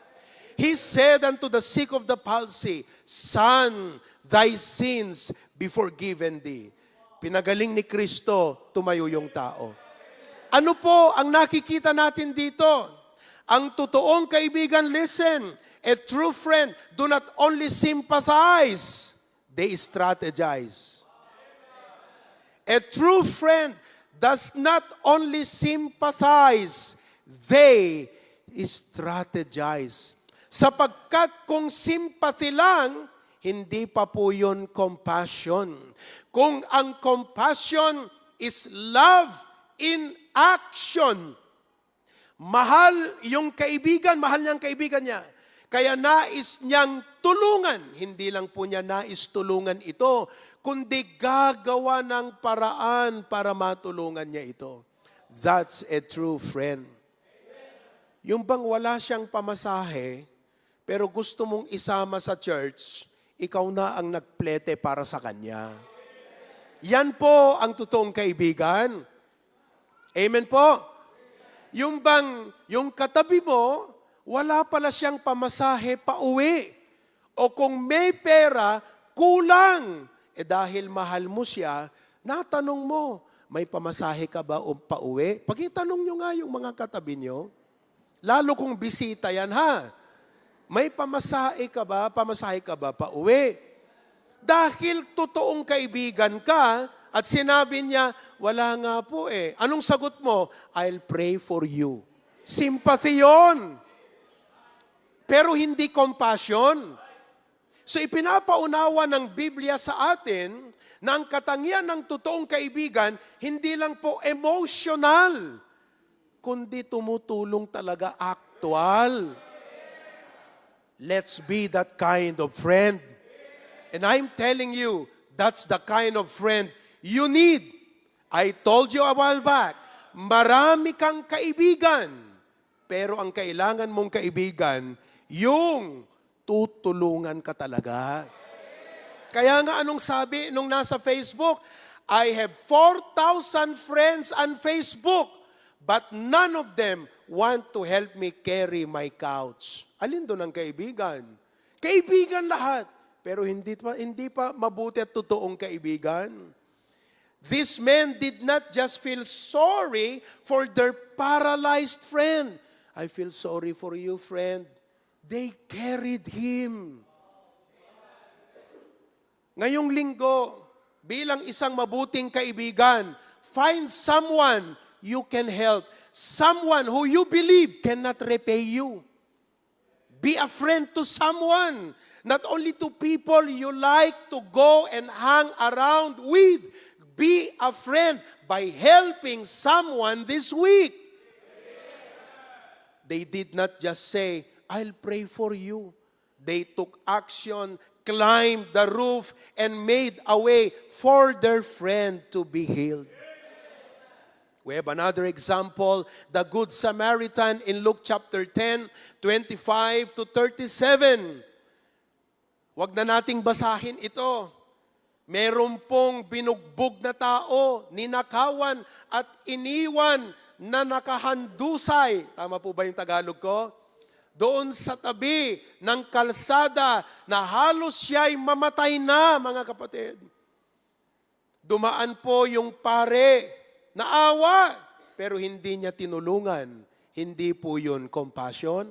He said unto the sick of the palsy, Son, thy sins be forgiven thee. Pinagaling ni Kristo, tumayo yung tao. Ano po ang nakikita natin dito? Ang totoong kaibigan, listen, a true friend, do not only sympathize, they strategize. A true friend does not only sympathize, they strategize. Sapagkat kung sympathy lang, hindi pa po yun compassion. Kung ang compassion is love in action, mahal yung kaibigan, mahal niyang kaibigan niya. Kaya nais niyang tulungan. Hindi lang po niya nais tulungan ito, kundi gagawa ng paraan para matulungan niya ito. That's a true friend. Yung bang wala siyang pamasahe, pero gusto mong isama sa church, ikaw na ang nagplete para sa kanya. Yan po ang totoong kaibigan. Amen po. Yung bang, yung katabi mo, wala pala siyang pamasahe pa uwi. O kung may pera, kulang. Dahil mahal mo siya, natanong mo, may pamasahe ka ba o pauwi? Pakitanong nyo nga yung mga katabi nyo. Lalo kung bisita yan ha. May pamasahe ka ba pauwi? Dahil totoong kaibigan ka at sinabi niya, wala nga po eh. Anong sagot mo? I'll pray for you. Sympathy yun. Pero hindi compassion. So ipinapaunawa ng Biblia sa atin na ang katangian ng totoong kaibigan, hindi lang po emotional, kundi tumutulong talaga actual. Let's be that kind of friend. And I'm telling you, that's the kind of friend you need. I told you a while back, marami kang kaibigan, pero ang kailangan mong kaibigan, yung tutulungan ka talaga. Kaya nga anong sabi nung nasa Facebook, I have 4,000 friends on Facebook, but none of them want to help me carry my couch. Alin doon ang kaibigan? Kaibigan lahat, pero hindi pa mabuti at totoong kaibigan. These men did not just feel sorry for their paralyzed friend. I feel sorry for you, friend. They carried him. Ngayong linggo, bilang isang mabuting kaibigan, find someone you can help. Someone who you believe cannot repay you. Be a friend to someone. Not only to people you like to go and hang around with. Be a friend by helping someone this week. They did not just say, I'll pray for you. They took action, climbed the roof, and made a way for their friend to be healed. We have another example, the Good Samaritan in Luke chapter 10, 25 to 37. Huwag na nating basahin ito. Meron pong binugbog na tao, ninakawan at iniwan na nakahandusay. Tama po ba yung Tagalog ko? Doon sa tabi ng kalsada na halos siya'y mamatay na, mga kapatid. Dumaan po yung pare, naawa, pero hindi niya tinulungan. Hindi po yun compassion.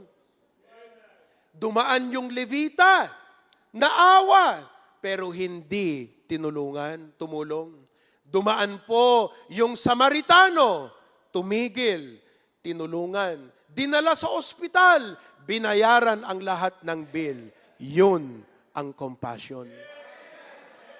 Dumaan yung Levita, naawa, pero hindi tumulong. Dumaan po yung Samaritano, tumigil, tinulungan. Dinala sa ospital, binayaran ang lahat ng bill. Yun ang compassion.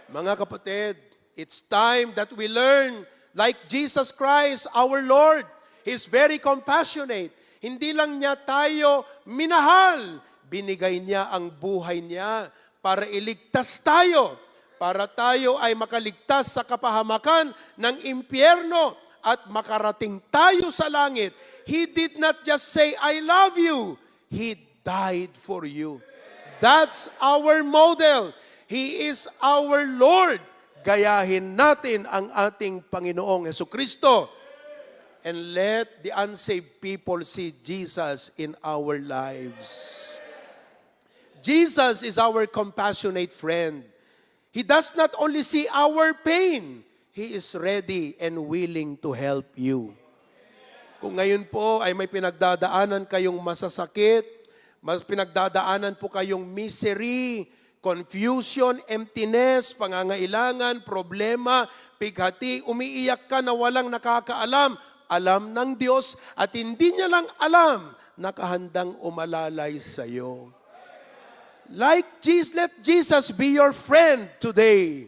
Mga kapatid, it's time that we learn like Jesus Christ, our Lord. He's very compassionate. Hindi lang niya tayo minahal, binigay niya ang buhay niya para iligtas tayo, para tayo ay makaligtas sa kapahamakan ng impyerno at makarating tayo sa langit. He did not just say, I love you. He died for you. That's our model. He is our Lord. Gayahin natin ang ating Panginoong Jesucristo. And let the unsaved people see Jesus in our lives. Jesus is our compassionate friend. He does not only see our pain, He is ready and willing to help you. Kung ngayon po ay may pinagdadaanan kayong masasakit, pinagdadaanan po kayong misery, confusion, emptiness, pangangailangan, problema, pighati, umiiyak ka na walang nakakaalam, alam ng Diyos at hindi niya lang alam, nakahandang umalalay sa iyo. Like Jesus, let Jesus be your friend today.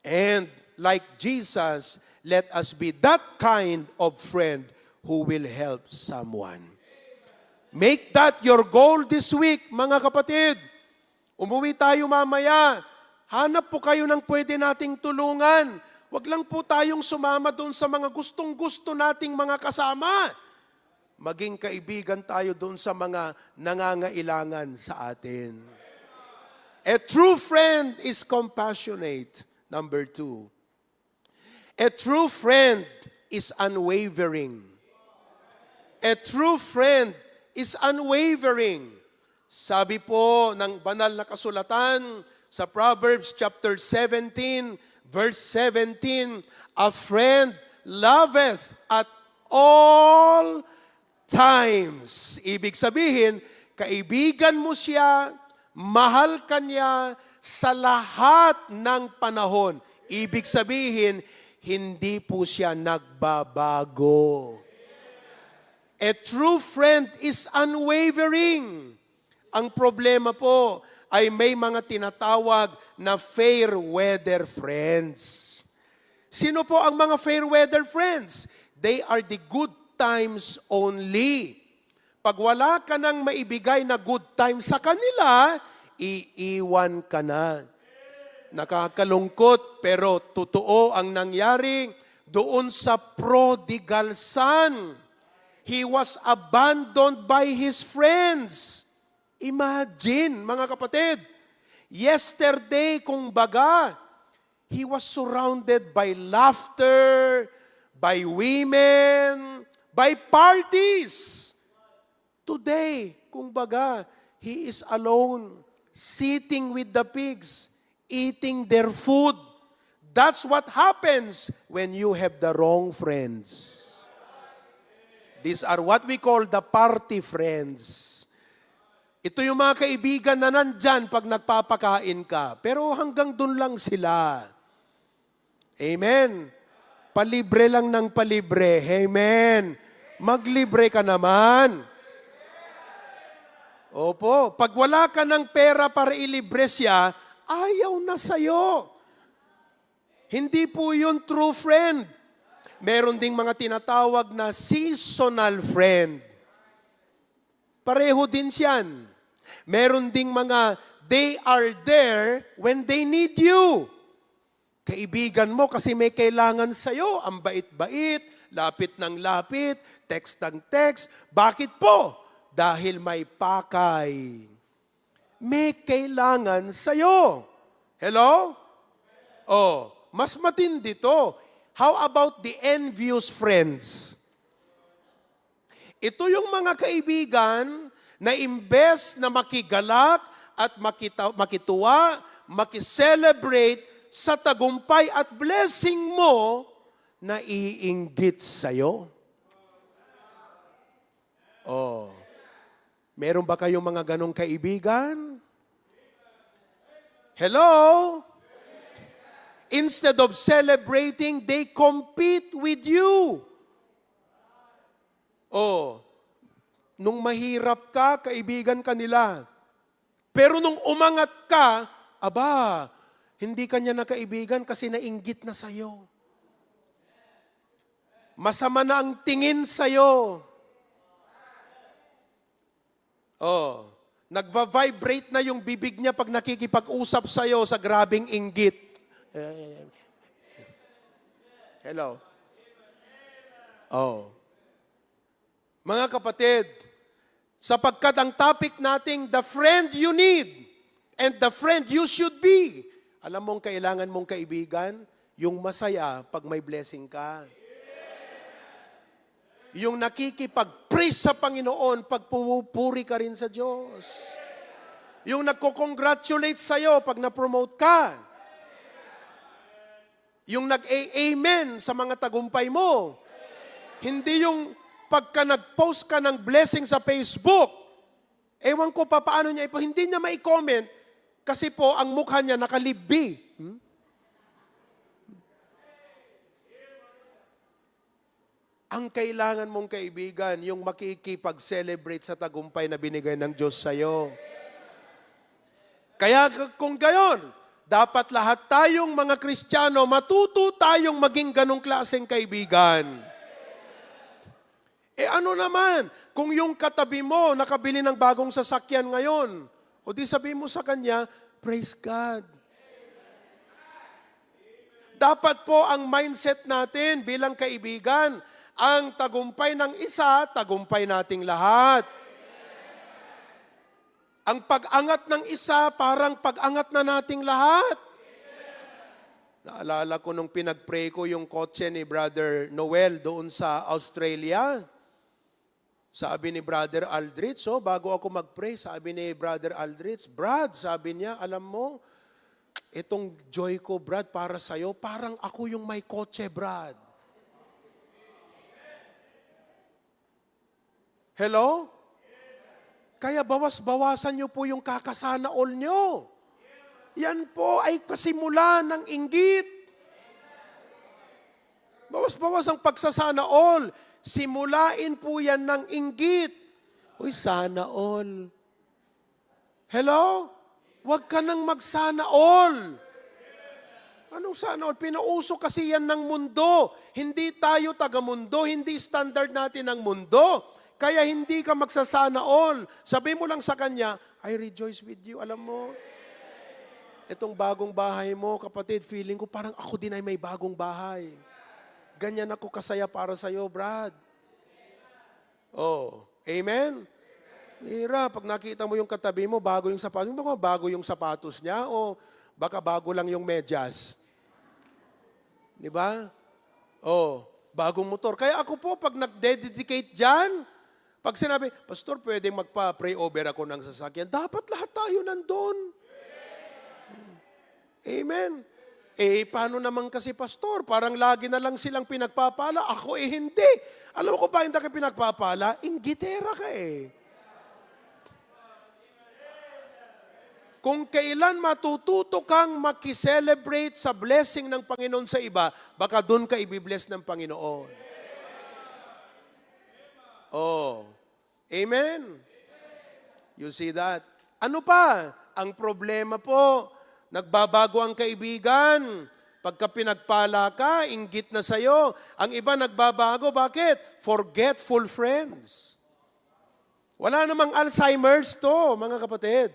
And like Jesus, let us be that kind of friend who will help someone. Make that your goal this week, mga kapatid. Umuwi tayo mamaya. Hanap po kayo ng pwede nating tulungan. Huwag lang po tayong sumama doon sa mga gustong-gusto nating mga kasama. Maging kaibigan tayo doon sa mga nangangailangan sa atin. A true friend is compassionate. Number 2. A true friend is unwavering. A true friend is unwavering. Sabi po ng banal na kasulatan sa Proverbs chapter 17, verse 17, a friend loveth at all times. Ibig sabihin, kaibigan mo siya, mahal ka niya sa lahat ng panahon. Ibig sabihin, hindi po siya nagbabago. A true friend is unwavering. Ang problema po ay may mga tinatawag na fair weather friends. Sino po ang mga fair weather friends? They are the good times only. Pag wala ka nang maibigay na good time sa kanila, iiwan ka na. Nakakalungkot pero totoo ang nangyari doon sa prodigal son. He was abandoned by his friends. Imagine, mga kapatid, yesterday, kung baga, he was surrounded by laughter, by women, by parties. Today, kung baga, he is alone, sitting with the pigs, eating their food. That's what happens when you have the wrong friends. These are what we call the party friends. Ito yung mga kaibigan na nandyan pag nagpapakain ka. Pero hanggang dun lang sila. Amen. Palibre lang ng palibre. Amen. Maglibre ka naman. Opo. Pag wala ka ng pera para ilibre siya, ayaw na sa'yo. Hindi po yun true friend. Meron ding mga tinatawag na seasonal friend. Pareho din siyan. Meron ding mga they are there when they need you. Kaibigan mo kasi may kailangan sa'yo. Ang bait-bait, lapit ng lapit, text ng text. Bakit po? Dahil may pakay. May kailangan sa'yo. Hello? Oh, mas matindi to. How about the envious friends? Ito yung mga kaibigan na imbes na makigalak at makituwa, makiselebrate sa tagumpay at blessing mo, na iinggit sa'yo. Oh, meron ba kayong mga ganong kaibigan? Hello? Instead of celebrating, they compete with you. Oh, nung mahirap ka, kaibigan ka nila. Pero nung umangat ka, aba, hindi ka niya nakaibigan kasi nainggit na sa'yo. Masama na ang tingin sa'yo. Oh, nagva-vibrate na yung bibig niya pag nakikipag-usap sa'yo sa grabing inggit. Hello? Oh. Mga kapatid, sapagkat ang topic nating the friend you need and the friend you should be. Alam mong kailangan mong kaibigan, yung masaya pag may blessing ka. Yung nakikipag-praise sa Panginoon pag pumupuri ka rin sa Diyos. Yung nagko-congratulate sa'yo pag na-promote ka. Yung nag-amen sa mga tagumpay mo. Hindi yung pagka nag-post ka ng blessing sa Facebook, ewan ko pa paano niya hindi niya mai-comment kasi po ang mukha niya nakalibbi. Ang kailangan mong kaibigan, yung makikipag-celebrate sa tagumpay na binigay ng Diyos sa'yo. Kaya kung gayon, dapat lahat tayong mga Kristiyano, matuto tayong maging ganong klaseng kaibigan. Ano naman, kung yung katabi mo nakabili ng bagong sasakyan ngayon, o di sabihin mo sa kanya, praise God. Dapat po ang mindset natin bilang kaibigan, ang tagumpay ng isa, tagumpay nating lahat. Ang pag-angat ng isa, parang pag-angat na nating lahat. Naalala ko nung pinag-pray ko yung kotse ni Brother Noel doon sa Australia. Sabi ni Brother Aldrich, bago ako mag-pray, sabi ni Brother Aldrich, Brad, sabi niya, alam mo, itong joy ko, Brad, para sa'yo, parang ako yung may kotse, Brad. Hello? Kaya bawas-bawasan niyo po yung kakasana all niyo. Yan po ay kasimula ng inggit. Bawas-bawas ang pagsasana all. Simulain po yan ng inggit. Uy, sana all. Hello? Huwag ka nang magsana all. Anong sana all? Pinauso kasi yan ng mundo. Hindi tayo taga-mundo. Hindi standard natin ng mundo. Kaya hindi ka magsasana all. Sabi mo lang sa kanya, I rejoice with you. Alam mo, itong bagong bahay mo, kapatid, feeling ko parang ako din ay may bagong bahay. Ganyan ako kasaya para sa'yo, Brad. Oh, amen? Mira, pag nakita mo yung katabi mo, bago yung sapatos, baka bago yung sapatos niya o baka bago lang yung medyas. Di ba? Oh, bagong motor. Kaya ako po, pag nag-dedicate dyan, pag sinabi, Pastor, pwedeng magpa-pray over ako ng sasakyan, dapat lahat tayo nandun. Amen. Paano naman kasi, Pastor? Parang lagi na lang silang pinagpapala. Ako hindi. Alam mo kung bakit ka pinagpapala? Inggitera ka Kung kailan matututo kang makiselebrate sa blessing ng Panginoon sa iba, baka doon ka ibibless ng Panginoon. Oh. Amen? You see that? Ano pa? Ang problema po, nagbabago ang kaibigan. Pagka pinagpala ka, inggit na sa'yo. Ang iba nagbabago. Bakit? Forgetful friends. Wala namang Alzheimer's to, mga kapatid.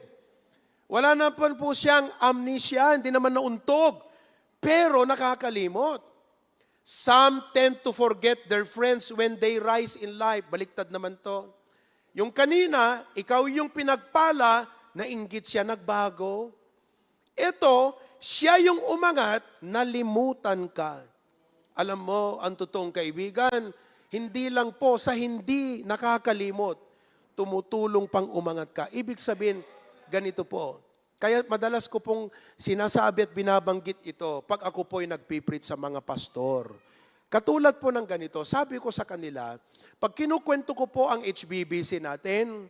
Wala naman po siyang amnesia, hindi naman nauntog. Pero nakakalimot. Some tend to forget their friends when they rise in life. Baliktad naman to. Yung kanina, ikaw yung pinagpala, nainggit siya, nagbago. Ito, siya yung umangat, nalimutan ka. Alam mo, ang totoong kaibigan, hindi lang po sa hindi nakakalimot, tumutulong pang umangat ka. Ibig sabihin, ganito po. Kaya madalas ko pong sinasabi at binabanggit ito pag ako po'y nagpipreach sa mga pastor. Katulad po ng ganito, sabi ko sa kanila, pag kinukwento ko po ang HBBC natin,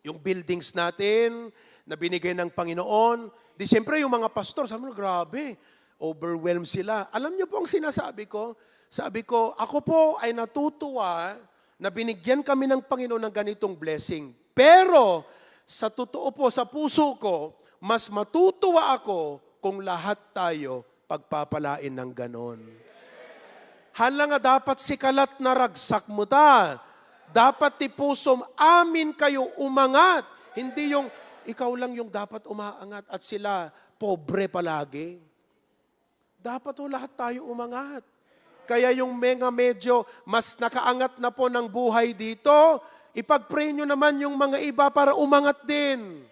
yung buildings natin na binigay ng Panginoon, di siyempre yung mga pastor, sabi mo, grabe, overwhelmed sila. Alam niyo po ang sinasabi ko? Sabi ko, ako po ay natutuwa na binigyan kami ng Panginoon ng ganitong blessing. Pero, sa totoo po, sa puso ko, mas matutuwa ako kung lahat tayo pagpapalain ng ganon. Hala nga dapat sikalat na ragsak mo ta. Dapat tipusom, amin kayo umangat. Hindi yung, ikaw lang yung dapat umaangat at sila pobre palagi. Dapat o lahat tayo umangat. Kaya yung medyo mas nakaangat na po ng buhay dito, ipag-pray nyo naman yung mga iba para umangat din.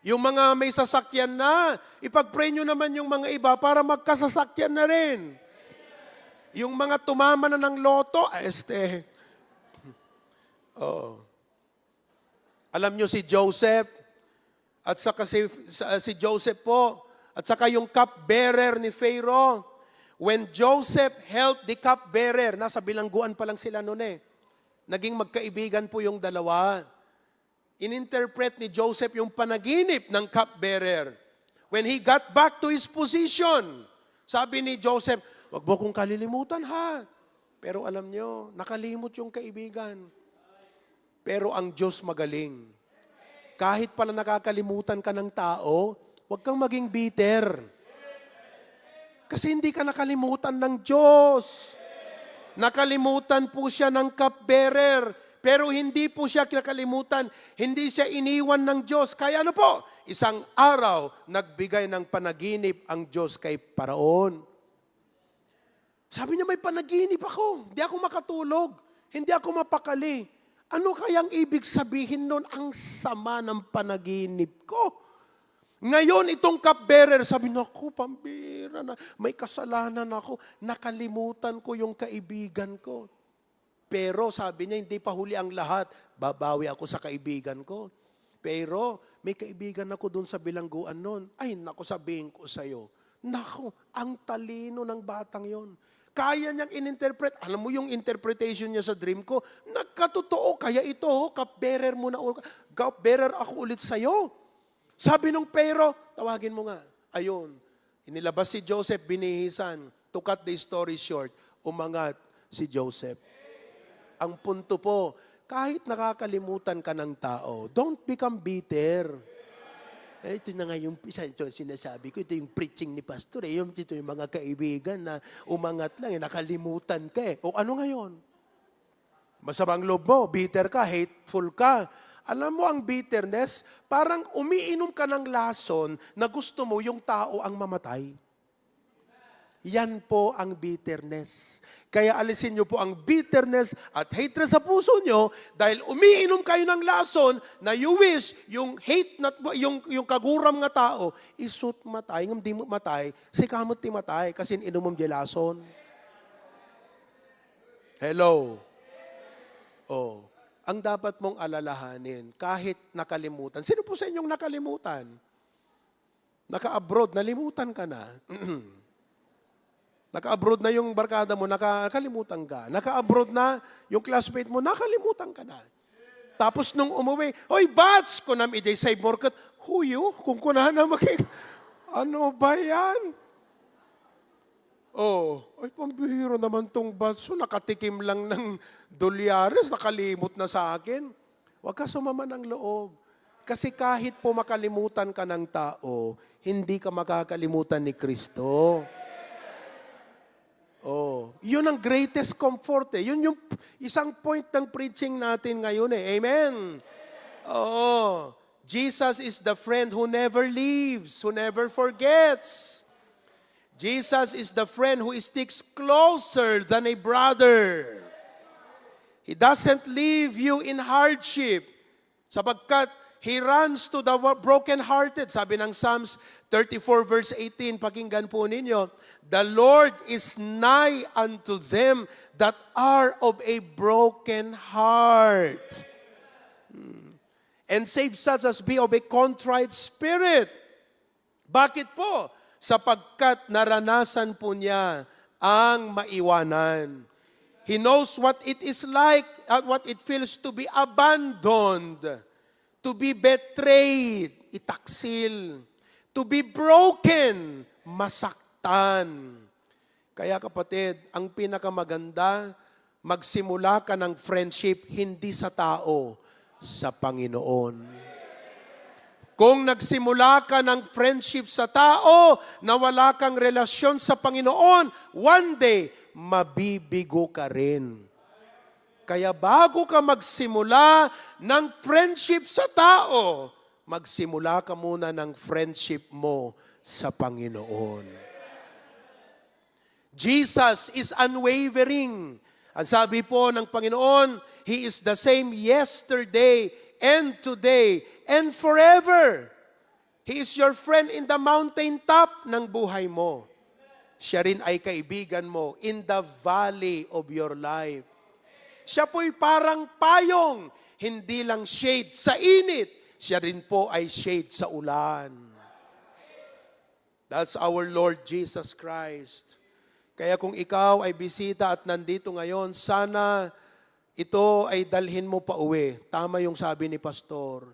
Yung mga may sasakyan na, ipag-pray nyo naman yung mga iba para magkasasakyan na rin. Yung mga tumama na ng loto, Alam nyo si Joseph, at saka si Joseph po, at saka yung cupbearer ni Pharaoh. When Joseph helped the cupbearer, nasa bilangguan pa lang sila noon naging magkaibigan po yung dalawa. Ininterpret ni Joseph yung panaginip ng cupbearer. When he got back to his position, sabi ni Joseph, wag mo kong kalilimutan ha. Pero alam nyo, nakalimot yung kaibigan. Pero ang Diyos magaling. Kahit pala nakakalimutan ka ng tao, wag kang maging bitter. Kasi hindi ka nakalimutan ng Diyos. Nakalimutan po siya ng cupbearer. Pero hindi po siya nakalimutan. Hindi siya iniwan ng Diyos. Kaya ano po? Isang araw, nagbigay ng panaginip ang Diyos kay Paraon. Sabi niya, may panaginip ako. Hindi ako makatulog. Hindi ako mapakali. Ano kayang ibig sabihin nun? Ang sama ng panaginip ko. Ngayon, itong cupbearer, sabi na, ako, pambira na, may kasalanan ako, nakalimutan ko yung kaibigan ko. Pero sabi niya, hindi pa huli ang lahat. Babawi ako sa kaibigan ko. Pero may kaibigan ako doon sa bilangguan noon. Ay, naku, sabihin ko sa'yo. Naku, ang talino ng batang yon. Kaya niyang ininterpret. Alam mo yung interpretation niya sa dream ko, nagkatotoo. Kaya ito, cupbearer mo na. Cupbearer ako ulit sa'yo. Sabi nung pero, tawagin mo nga. Ayun, inilabas si Joseph, binihisan. To cut the story short, umangat si Joseph. Ang punto po, kahit nakakalimutan ka ng tao, don't become bitter. Ito na nga yung sinasabi ko, ito yung preaching ni Pastor. Ito yung mga kaibigan na umangat lang, nakalimutan ka eh. O ano ngayon? Masamang loob mo, bitter ka, hateful ka. Alam mo ang bitterness, parang umiinom ka ng lason na gusto mo yung tao ang mamatay. Yan po ang bitterness. Kaya alisin nyo po ang bitterness at hatred sa puso nyo dahil umiinom kayo ng lason na you wish yung hate, yung kaguram nga tao, isut matay, ng di mo matay, si kamot ti matay kasi inom di lason. Hello? Oh, ang dapat mong alalahanin kahit nakalimutan. Sino po sa inyong nakalimutan? Naka-abroad, nalimutan ka na. Naka-abroad na yung barkada mo, nakalimutan ka. Naka-abroad na yung classmate mo, nakalimutan ka na. Tapos nung umuwi, oy, bats ko nam ijay save morkat. Huyo, kung kunahan na ano ba yan? Oh, ay pambihiro naman tong bats. So, nakatikim lang ng dolyares, nakalimot na sa akin. Huwag ka sumama ng loob. Kasi kahit po makalimutan ka ng tao, hindi ka makakalimutan ni Kristo. Oh, yun ang greatest comfort eh. Yun yung isang point ng preaching natin ngayon eh. Amen? Oh, Jesus is the friend who never leaves, who never forgets. Jesus is the friend who sticks closer than a brother. He doesn't leave you in hardship. Sapagkat He runs to the brokenhearted. Sabi ng Psalms 34 verse 18, pakinggan po ninyo, the Lord is nigh unto them that are of a broken heart. And save such as be of a contrite spirit. Bakit po? Sapagkat naranasan po niya ang maiwanan. He knows what it is like, what it feels to be abandoned. To be betrayed, itaksil. To be broken, masaktan. Kaya kapatid, ang pinakamaganda, magsimula ka ng friendship hindi sa tao, sa Panginoon. Kung nagsimula ka ng friendship sa tao, na wala kang relasyon sa Panginoon, one day, mabibigo ka rin. Kaya bago ka magsimula ng friendship sa tao, magsimula ka muna ng friendship mo sa Panginoon. Jesus is unwavering. Ang sabi po ng Panginoon, He is the same yesterday and today and forever. He is your friend in the mountaintop ng buhay mo. Siya rin ay kaibigan mo in the valley of your life. Siya po'y parang payong, hindi lang shade sa init, siya rin po ay shade sa ulan. That's our Lord Jesus Christ. Kaya kung ikaw ay bisita at nandito ngayon, sana ito ay dalhin mo pa uwi. Tama yung sabi ni Pastor.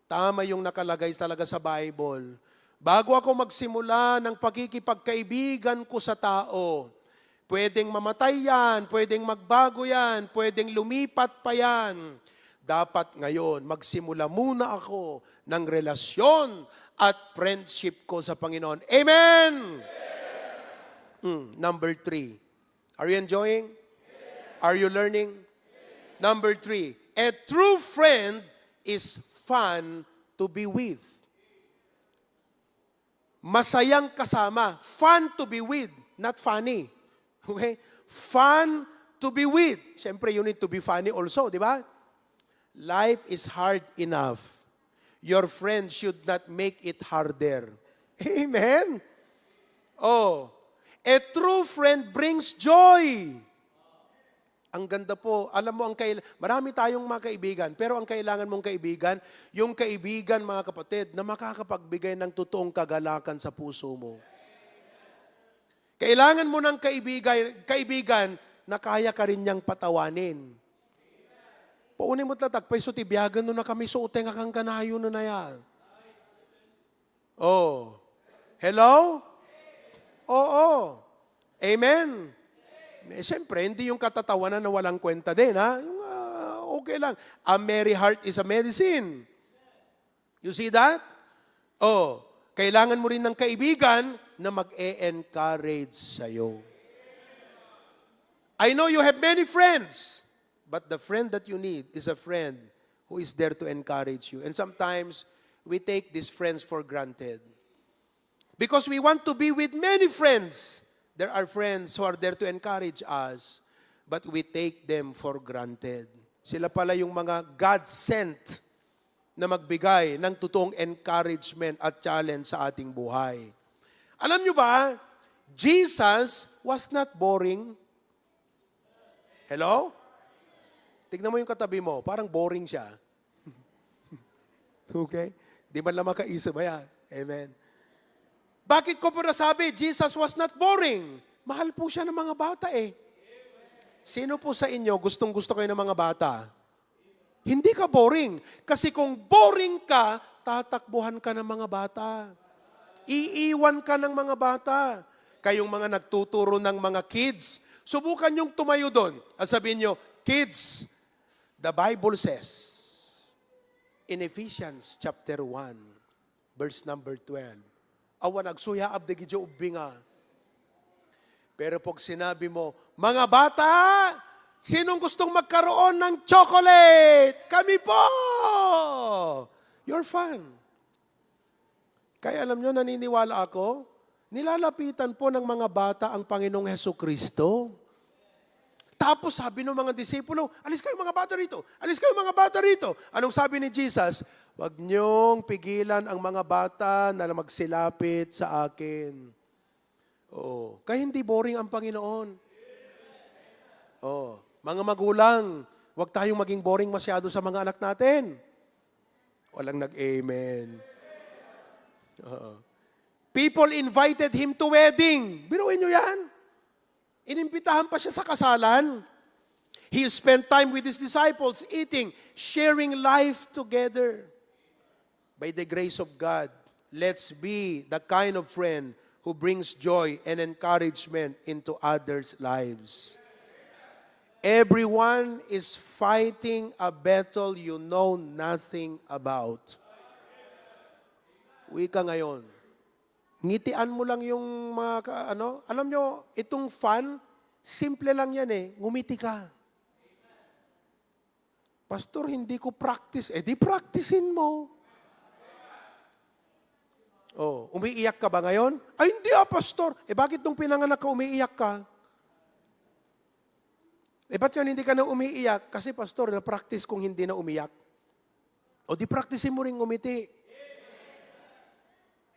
Tama yung nakalagay talaga sa Bible. Bago ako magsimula ng pagkikipagkaibigan ko sa tao, pwedeng mamatay yan, pwedeng magbago yan, pwedeng lumipat pa yan. Dapat ngayon, magsimula muna ako ng relasyon at friendship ko sa Panginoon. Amen! Number 3. Are you enjoying? Are you learning? Number 3. A true friend is fun to be with. Masayang kasama. Fun to be with, not funny. Okay? Fun to be with. Siyempre, you need to be funny also, di ba? Life is hard enough. Your friend should not make it harder. Amen? Oh, a true friend brings joy. Ang ganda po. Alam mo, marami tayong mga kaibigan, pero ang kailangan mong kaibigan, yung kaibigan, mga kapatid, na makakapagbigay ng totoong kagalakan sa puso mo. Kailangan mo ng kaibigan na kaya ka rin niyang patawanin. Paunin mo tatak, paiso tibiyagan no na kami so uteng akang kanayo no na yan. Oh. Hello? Oo. Amen. Siyempre, hindi yung katatawanan na walang kwenta din, ha? Yung, okay lang. A merry heart is a medicine. You see that? Oh, kailangan mo rin ng kaibigan na mag-e-encourage sa'yo. I know you have many friends, but the friend that you need is a friend who is there to encourage you. And sometimes, we take these friends for granted. Because we want to be with many friends. There are friends who are there to encourage us, but we take them for granted. Sila pala yung mga God-sent na magbigay ng totoong encouragement at challenge sa ating buhay. Alam nyo ba, Jesus was not boring. Hello? Tignan mo yung katabi mo, parang boring siya. Okay? Di man lang makaisip ba yan? Amen. Bakit ko po nasabi, Jesus was not boring? Mahal po siya ng mga bata eh. Sino po sa inyo gustong-gusto kayo ng mga bata? Hindi ka boring. Kasi kung boring ka, tatakbuhan ka ng mga bata. Iiwan ka ng mga bata. Kayong mga nagtuturo ng mga kids, subukan yung tumayo doon. At sabihin nyo, kids, the Bible says, in Ephesians chapter 1, verse number 12, awan nagsuyaab de gidyo ubinga. Pero pag sinabi mo, mga bata, sinong gustong magkaroon ng chocolate? Kami po! You're fun. Kaya alam nyo, naniniwala ako, nilalapitan po ng mga bata ang Panginoong Hesukristo. Tapos sabi ng mga disipulo, alis kayo mga bata rito, alis kayo mga bata rito. Anong sabi ni Jesus? Huwag niyong pigilan ang mga bata na magsilapit sa akin. Oh, kaya hindi boring ang Panginoon. Oh, mga magulang, huwag tayong maging boring masyado sa mga anak natin. Walang nag-amen. People invited him to wedding. Biruin niyo yan. Inimbitahan pa siya sa kasalan. He spent time with his disciples, eating, sharing life together. By the grace of God, let's be the kind of friend who brings joy and encouragement into others' lives. Everyone is fighting a battle you know nothing about. Uwi ka ngayon. Ngitian mo lang yung mga, alam nyo, itong fun, simple lang yan eh, ngumiti ka. Pastor, hindi ko practice. Di practicein mo. Oh, umiiyak ka ba ngayon? Ay, hindi pastor. Bakit nung pinanganak ka, umiiyak ka? Ba't yan hindi ka na umiiyak? Kasi pastor, na-practice kung hindi na umiyak. O di practicein mo rin ngumiti.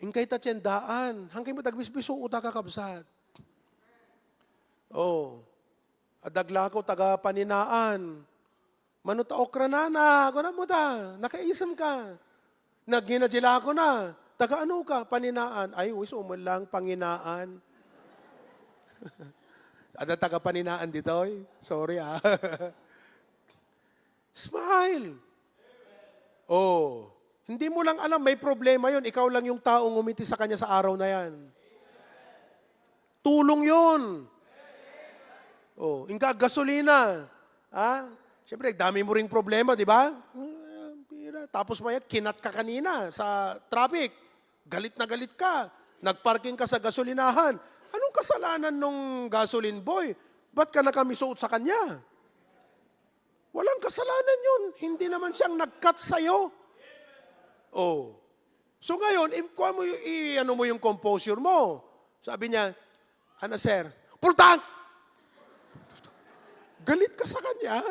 Ingkay tatyendaan. Hangkay mo tagbisbiso, uta kakabsat. Oh, adagla ko taga paninaan. Manuta okra na, kuna mo ta, nakaisam ka. Naginadila ko na. Taga ano ka? Paninaan. Ay, uwis, umulang panginaan. Ada taga paninaan dito, oy. Sorry Smile. Oh, hindi mo lang alam, may problema yon. Ikaw lang yung taong umiti sa kanya sa araw na yan. Tulong yon. Oh, ingka gasolina. Siyempre, dami mo ring problema, di ba? Tapos maya, kinat ka kanina sa traffic. Galit na galit ka. Nagparking ka sa gasolinahan. Anong kasalanan nung gasoline boy? Ba't ka nakamisuot sa kanya? Walang kasalanan yun. Hindi naman siyang nag-cut sa'yo. Oh. So ngayon, ano mo yung composure mo. Sabi niya, sir? Pultang! Galit ka sa kanya.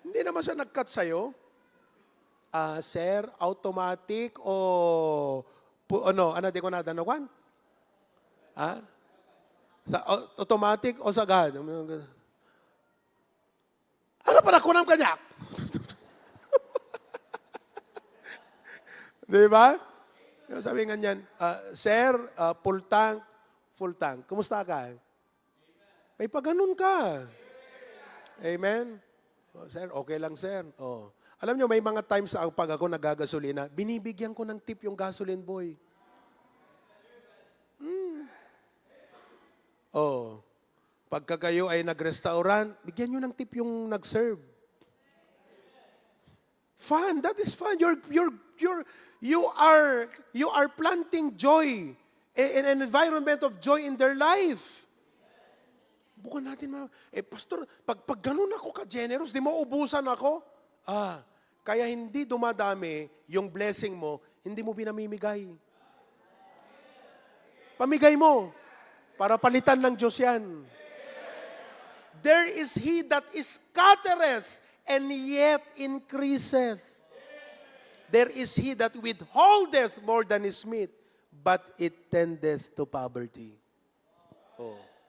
Hindi naman siya nag-cut sa'yo. Sir, automatic o di ko nadanawan? Sa automatic o sagad? Ano pa na kunang kanyak? Di ba? Sabi nga niyan, Sir, full tank. Kumusta ka? May paganon ka. Amen? Sir, okay lang, sir. Alam nyo, may mga times pag ako nagagasolina, binibigyan ko ng tip yung gasoline boy. Pagka kayo ay nag-restaurant, bigyan nyo ng tip yung nag-serve. Fun. That is fun. You are planting joy in an environment of joy in their life. Bukan natin pastor, pag ganun ako ka-generous, di mo ubusan ako? Kaya hindi dumadami yung blessing mo, hindi mo pinamimigay. Pamigay mo, para palitan ng Diyos yan. There is he that is scattereth, and yet increaseth. There is he that withholdeth more than is meet, but it tendeth to poverty.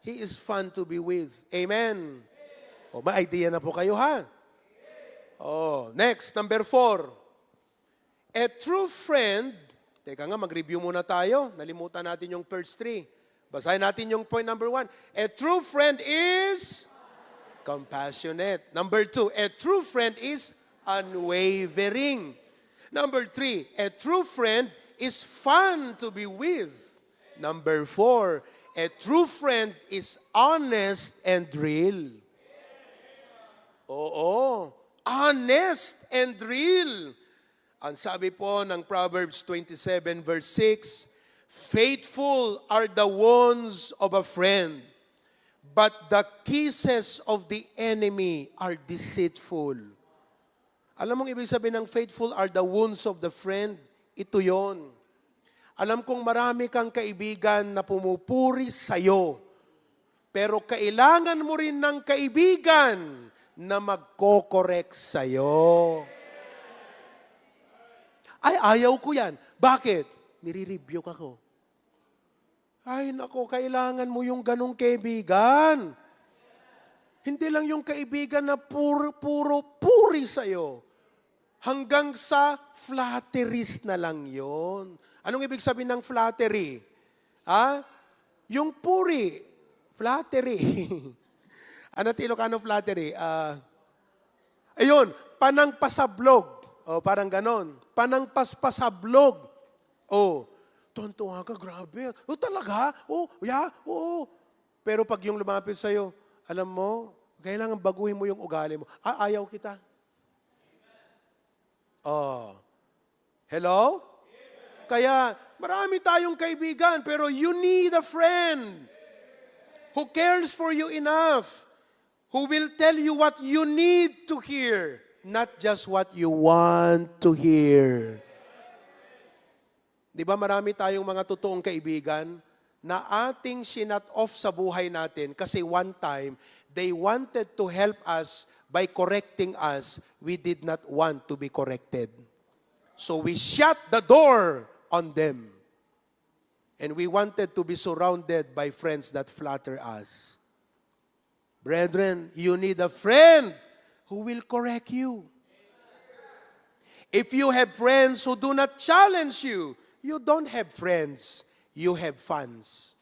He is fun to be with. Amen. May idea na po kayo, ha? Next, number 4. A true friend, teka nga, mag-review muna tayo. Nalimutan natin yung first 3. Basahin natin yung point number 1. A true friend is compassionate. Number 2, a true friend is unwavering. Number 3, a true friend is fun to be with. Number 4, a true friend is honest and real. Honest and real. Ang sabi po ng Proverbs 27 verse 6, faithful are the wounds of a friend, but the kisses of the enemy are deceitful. Alam mong ibig sabihin ng faithful are the wounds of the friend? Ito yon. Alam kong marami kang kaibigan na pumupuri sa'yo, pero kailangan mo rin ng kaibigan na magko-correct sa'yo. Ayaw ko yan. Bakit? Nire-rebuke ako. Ay, nako, kailangan mo yung ganong kaibigan. Hindi lang yung kaibigan na puro puri sa'yo. Hanggang sa flatteries na lang yon. Anong ibig sabihin ng flattery? Yung puri, flattery. Ano Ilocano flattery? Ayun, panangpasablog. Parang ganon. Panangpaspasablog. Tontuwa ka, grabe. Talaga? Pero pag yung lumapit sa'yo, alam mo, kailangan baguhin mo yung ugali mo. Ayaw kita. Hello? Kaya marami tayong kaibigan, pero you need a friend who cares for you enough, who will tell you what you need to hear, not just what you want to hear. Di ba marami tayong mga totoong kaibigan na ating sinat off sa buhay natin kasi one time, they wanted to help us by correcting us. We did not want to be corrected. So we shut the door on them. And we wanted to be surrounded by friends that flatter us. Brethren, you need a friend who will correct you. If you have friends who do not challenge you, you don't have friends, you have fans.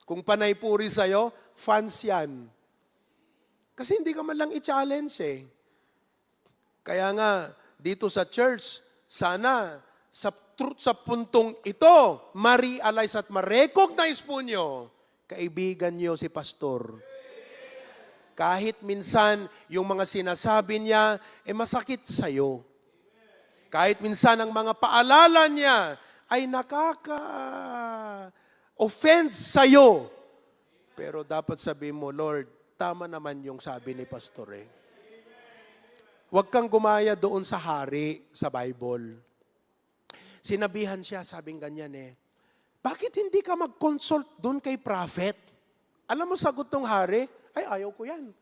Kung panay puri sa'yo, fans yan. Kasi hindi ka man lang i-challenge eh. Kaya nga, dito sa church, sana sa puntong ito, ma-realize at ma-recognize po nyo, kaibigan nyo si pastor. Kahit minsan, yung mga sinasabi niya, masakit sa'yo. Kahit minsan, ang mga paalala niya, ay nakaka-offend sa'yo. Pero dapat sabihin mo, Lord, tama naman yung sabi ni pastor eh. Huwag kang gumaya doon sa hari sa Bible. Sinabihan siya, sabing ganyan eh, bakit hindi ka mag-consult doon kay prophet? Alam mo, sagot ng hari, ayaw ko yan.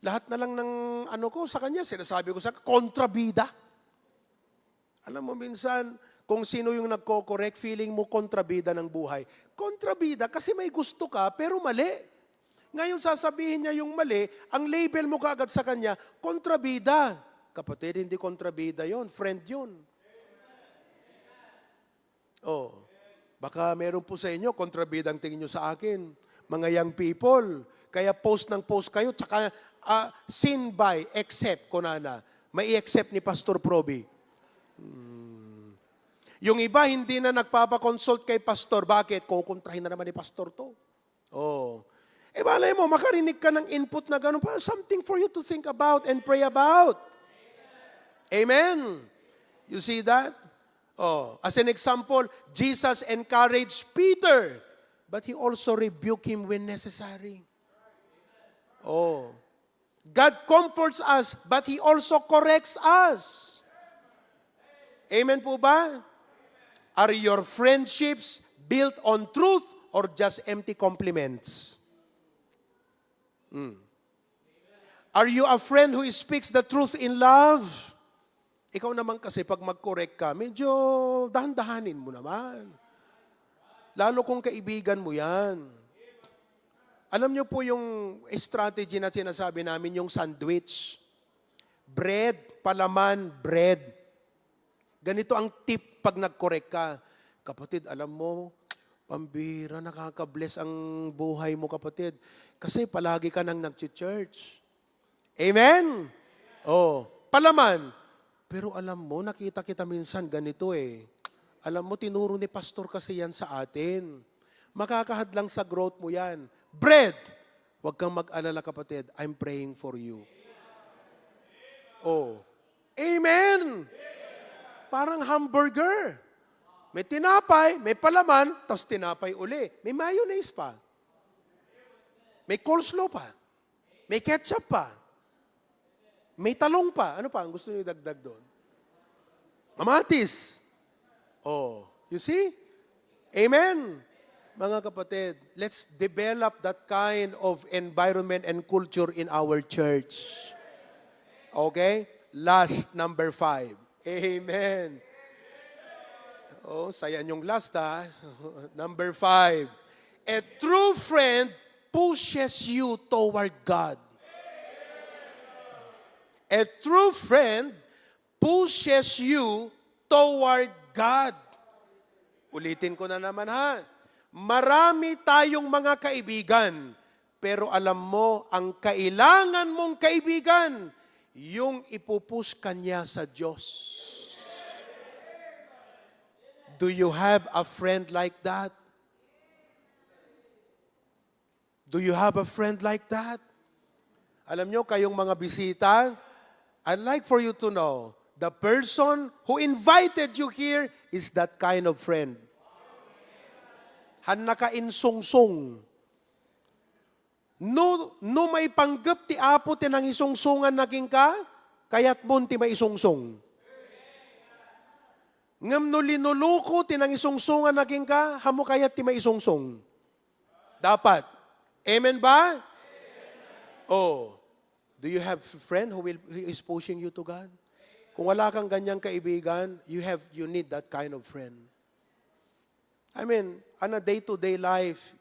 Lahat na lang ng sa kanya, sinasabi ko sa kontrabida. Alam mo, minsan, kung sino yung nagko-correct, feeling mo kontrabida ng buhay. Kontrabida kasi may gusto ka, pero mali. Ngayon sasabihin niya yung mali, ang label mo kaagad sa kanya, kontrabida. Kapatid, hindi kontrabida yon, friend yun. Oh, baka meron po sa inyo, kontrabida ang tingin nyo sa akin. Mga young people, kaya post ng post kayo, tsaka sin by, accept, kunana. May i-accept ni Pastor Proby. Yung iba, hindi na nagpapakonsult kay Pastor. Bakit? Kukontrahin na naman ni Pastor to. Oh. Balay mo, makarinig ka ng input na gano'n pa. Something for you to think about and pray about. Amen. You see that? Oh, as an example, Jesus encouraged Peter, but He also rebuked him when necessary. Oh. God comforts us, but He also corrects us. Amen po ba? Are your friendships built on truth or just empty compliments? Are you a friend who speaks the truth in love? Ikaw naman kasi pag mag-correct ka, medyo dahan-dahanin mo naman. Lalo kung kaibigan mo yan. Alam niyo po yung strategy na sinasabi namin, yung sandwich. Bread, palaman, bread. Ganito ang tip pag nag-correct ka. Kapatid, alam mo, pambira, nakaka-bless ang buhay mo, kapatid. Kasi palagi ka nang nag-church. Amen? Oh, palaman. Pero alam mo, nakita kita minsan ganito eh. Alam mo, tinuro ni pastor kasi yan sa atin. Makakahadlang sa growth mo yan. Bread! Huwag kang mag-alala, kapatid. I'm praying for you. Oh. Amen! Parang hamburger. May tinapay, may palaman, tapos tinapay uli. May mayonnaise pa. May coleslaw pa. May ketchup pa. May talong pa. Ano pa ang gusto niyo idagdag doon? Kamatis. Oh, you see? Amen. Mga kapatid, let's develop that kind of environment and culture in our church. Okay? Last, number 5. Amen. Oh, sayan yung last ha. Number 5. A true friend pushes you toward God. A true friend pushes you toward God. Ulitin ko na naman ha. Marami tayong mga kaibigan, pero alam mo, ang kailangan mong kaibigan, yung ipupush kanya sa Diyos. Do you have a friend like that? Do you have a friend like that? Alam nyo, kayong mga bisita, I'd like for you to know, the person who invited you here is that kind of friend. Han nakainsungsung. No may panggap ti apo ti nang isungsungan naging ka, kaya't bunti may isungsung. Ngam no linuluko ti nang isungsungan naging ka, hamo kaya't ti may isungsung. Dapat. Amen ba? Amen. Oh. Do you have a friend who is pushing you to God? Kung wala kang ganyang kaibigan, you need that kind of friend. I mean, on a day-to-day life,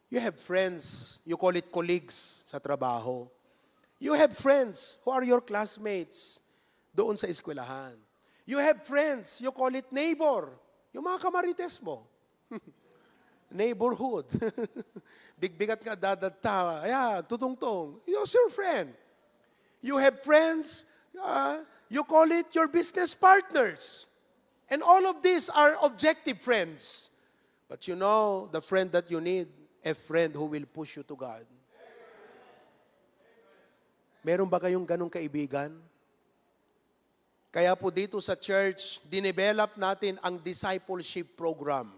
you have friends, you call it colleagues sa trabaho. You have friends who are your classmates doon sa eskwelahan. You have friends, you call it neighbor. Yung mga kamarites mo. Neighborhood. Bigbigat ka, dadata. Yeah, tutungtong. You're your friend. You have friends, you call it your business partners. And all of these are objective friends. But you know, the friend that you need, a friend who will push you to God. Meron ba kayong ganong kaibigan? Kaya po dito sa church, dinevelop natin ang discipleship program.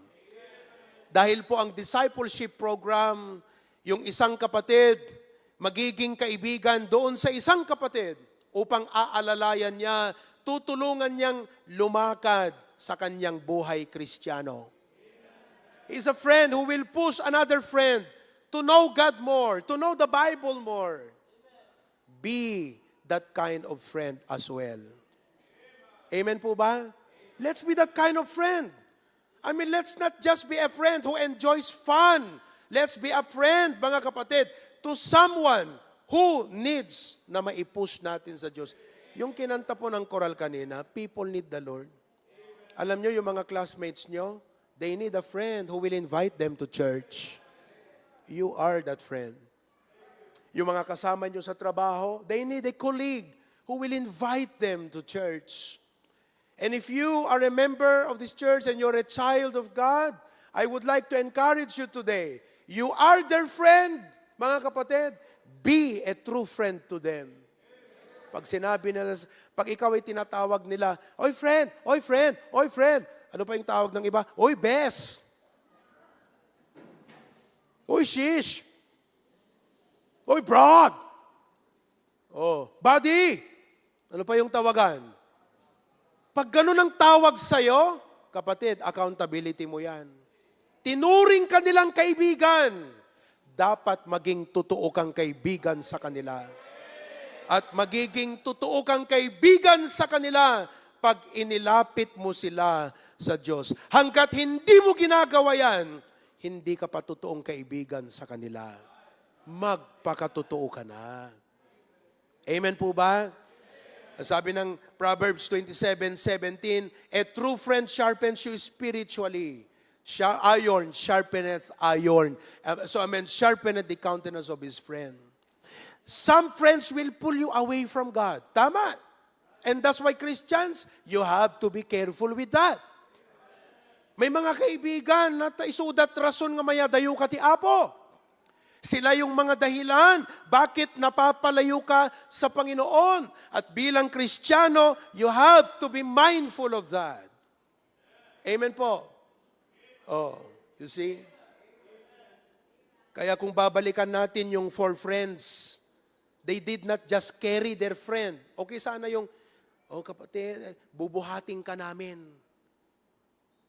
Dahil po ang discipleship program, yung isang kapatid, magiging kaibigan doon sa isang kapatid upang aalalayan niya, tutulungan niyang lumakad sa kanyang buhay Kristiyano. He's a friend who will push another friend to know God more, to know the Bible more. Be that kind of friend as well. Amen po ba? Let's be that kind of friend. I mean, let's not just be a friend who enjoys fun. Let's be a friend, mga kapatid, to someone who needs na maipush natin sa Diyos. Yung kinanta po ng choral kanina, people need the Lord. Alam nyo, yung mga classmates nyo, they need a friend who will invite them to church. You are that friend. Yung mga kasama nyo sa trabaho, they need a colleague who will invite them to church. And if you are a member of this church and you're a child of God, I would like to encourage you today. You are their friend, mga kapatid. Be a true friend to them. Pag sinabi nila, pag ikaw ay tinatawag nila, oy friend, oy friend, oy friend. Ano pa yung tawag ng iba? Oy bes. Oy shish. Oy broad. Oh, buddy. Ano pa yung tawagan? Pag ganun ang tawag sa'yo, kapatid, accountability mo yan. Tinuring ka nilang kaibigan. Dapat maging totoo kang kaibigan sa kanila. At magiging totoo kang kaibigan sa kanila pag inilapit mo sila sa Diyos. Hanggat hindi mo ginagawa yan, hindi ka pa totoong kaibigan sa kanila. Magpakatotoo ka na. Amen po ba? Sabi ng Proverbs 27:17, a true friend sharpens you spiritually. Iron sharpeneth iron. Sharpeneth the countenance of his friend. Some friends will pull you away from God. Tama. And that's why Christians, you have to be careful with that. May mga kaibigan na isudat rason nga maya dayo ka ti Apo. Sila yung mga dahilan bakit napapalayo ka sa Panginoon. At bilang Kristiyano, you have to be mindful of that. Amen po. Oh, you see? Kaya kung babalikan natin yung 4 friends, they did not just carry their friend. Okay, sana yung, oh kapatid, bubuhating ka namin.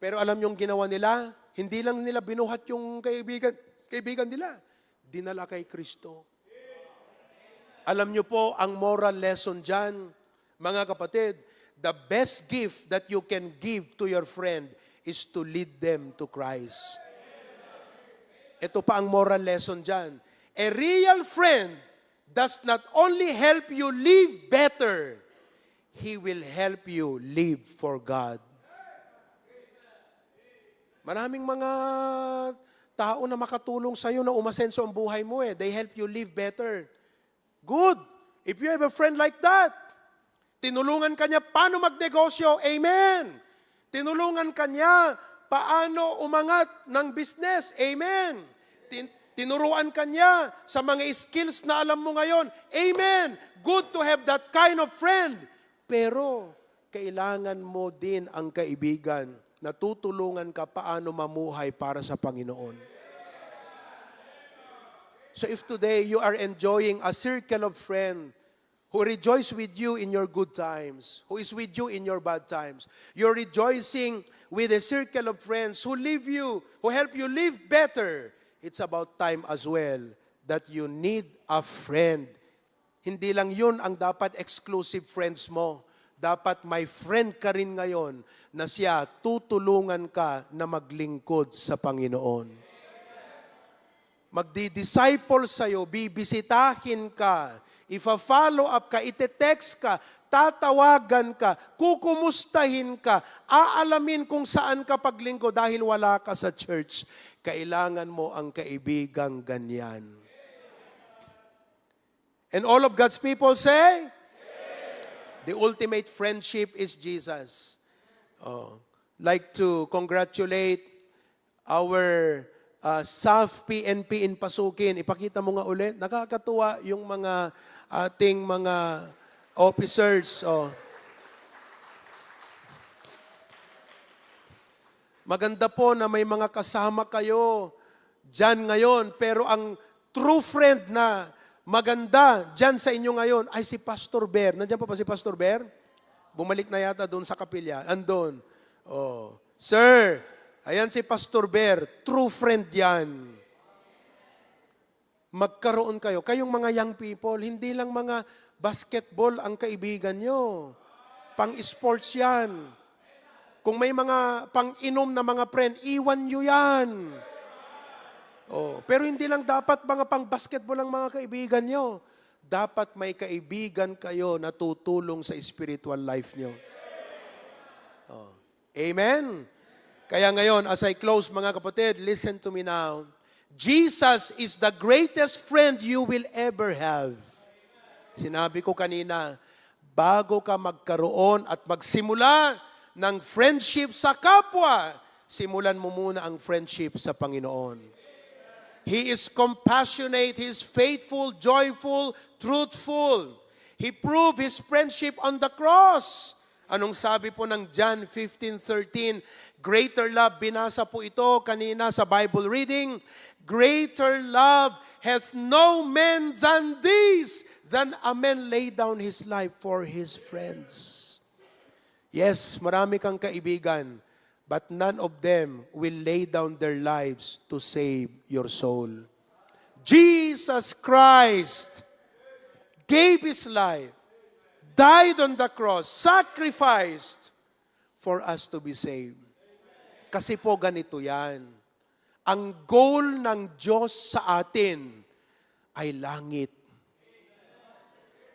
Pero alam yung ginawa nila, hindi lang nila binuhat yung kaibigan nila. Dinala kay Kristo. Alam nyo po, ang moral lesson dyan, mga kapatid, the best gift that you can give to your friend is to lead them to Christ. Ito pa ang moral lesson dyan. A real friend does not only help you live better, he will help you live for God. Maraming mga tao na makatulong sa'yo na umasenso ang buhay mo eh. They help you live better. Good. If you have a friend like that, tinulungan ka niya paano magnegosyo. Amen. Tinulungan ka niya paano umangat ng business. Amen. Tinuruan ka niya sa mga skills na alam mo ngayon. Amen. Good to have that kind of friend. Pero, kailangan mo din ang kaibigan na tutulungan ka paano mamuhay para sa Panginoon. So if today you are enjoying a circle of friends who rejoice with you in your good times, who is with you in your bad times, you're rejoicing with a circle of friends who live you, who help you live better, it's about time as well that you need a friend. Hindi lang yun ang dapat exclusive friends mo. Dapat may friend ka rin ngayon na siya tutulungan ka na maglingkod sa Panginoon. Magdi-disciple sa'yo, bibisitahin ka, ifa-follow up ka, ite-text ka, tatawagan ka, kukumustahin ka, aalamin kung saan ka paglingkod dahil wala ka sa church. Kailangan mo ang kaibigang ganyan. And all of God's people say, the ultimate friendship is Jesus. Like to congratulate our SAF PNP in Pasukin. Ipakita mo nga ulit. Nakakatuwa yung mga ating mga officers. Maganda po na may mga kasama kayo dyan ngayon. Pero ang true friend na maganda dyan sa inyo ngayon ay si Pastor Bear. Nandiyan pa si Pastor Bear? Bumalik na yata doon sa kapilya. Andun. Sir, ayan si Pastor Bear. True friend yan. Magkaroon kayo. Kayong mga young people, hindi lang mga basketball ang kaibigan nyo. Pang-sports yan. Kung may mga pang-inom na mga friend, iwan nyo yan. Oh, pero hindi lang dapat mga pang-basketball ang mga kaibigan nyo. Dapat may kaibigan kayo na tutulong sa spiritual life nyo. Oh. Amen? Kaya ngayon, as I close mga kapatid, listen to me now. Jesus is the greatest friend you will ever have. Sinabi ko kanina, bago ka magkaroon at magsimula ng friendship sa kapwa, simulan mo muna ang friendship sa Panginoon. He is compassionate, He is faithful, joyful, truthful. He proved His friendship on the cross. Anong sabi po ng John 15:13? Greater love, binasa po ito kanina sa Bible reading. Greater love hath no man than this, than a man lay down his life for his friends. Yes, marami kang kaibigan, but none of them will lay down their lives to save your soul. Jesus Christ gave His life, died on the cross, sacrificed for us to be saved. Kasi po ganito yan. Ang goal ng Diyos sa atin ay langit.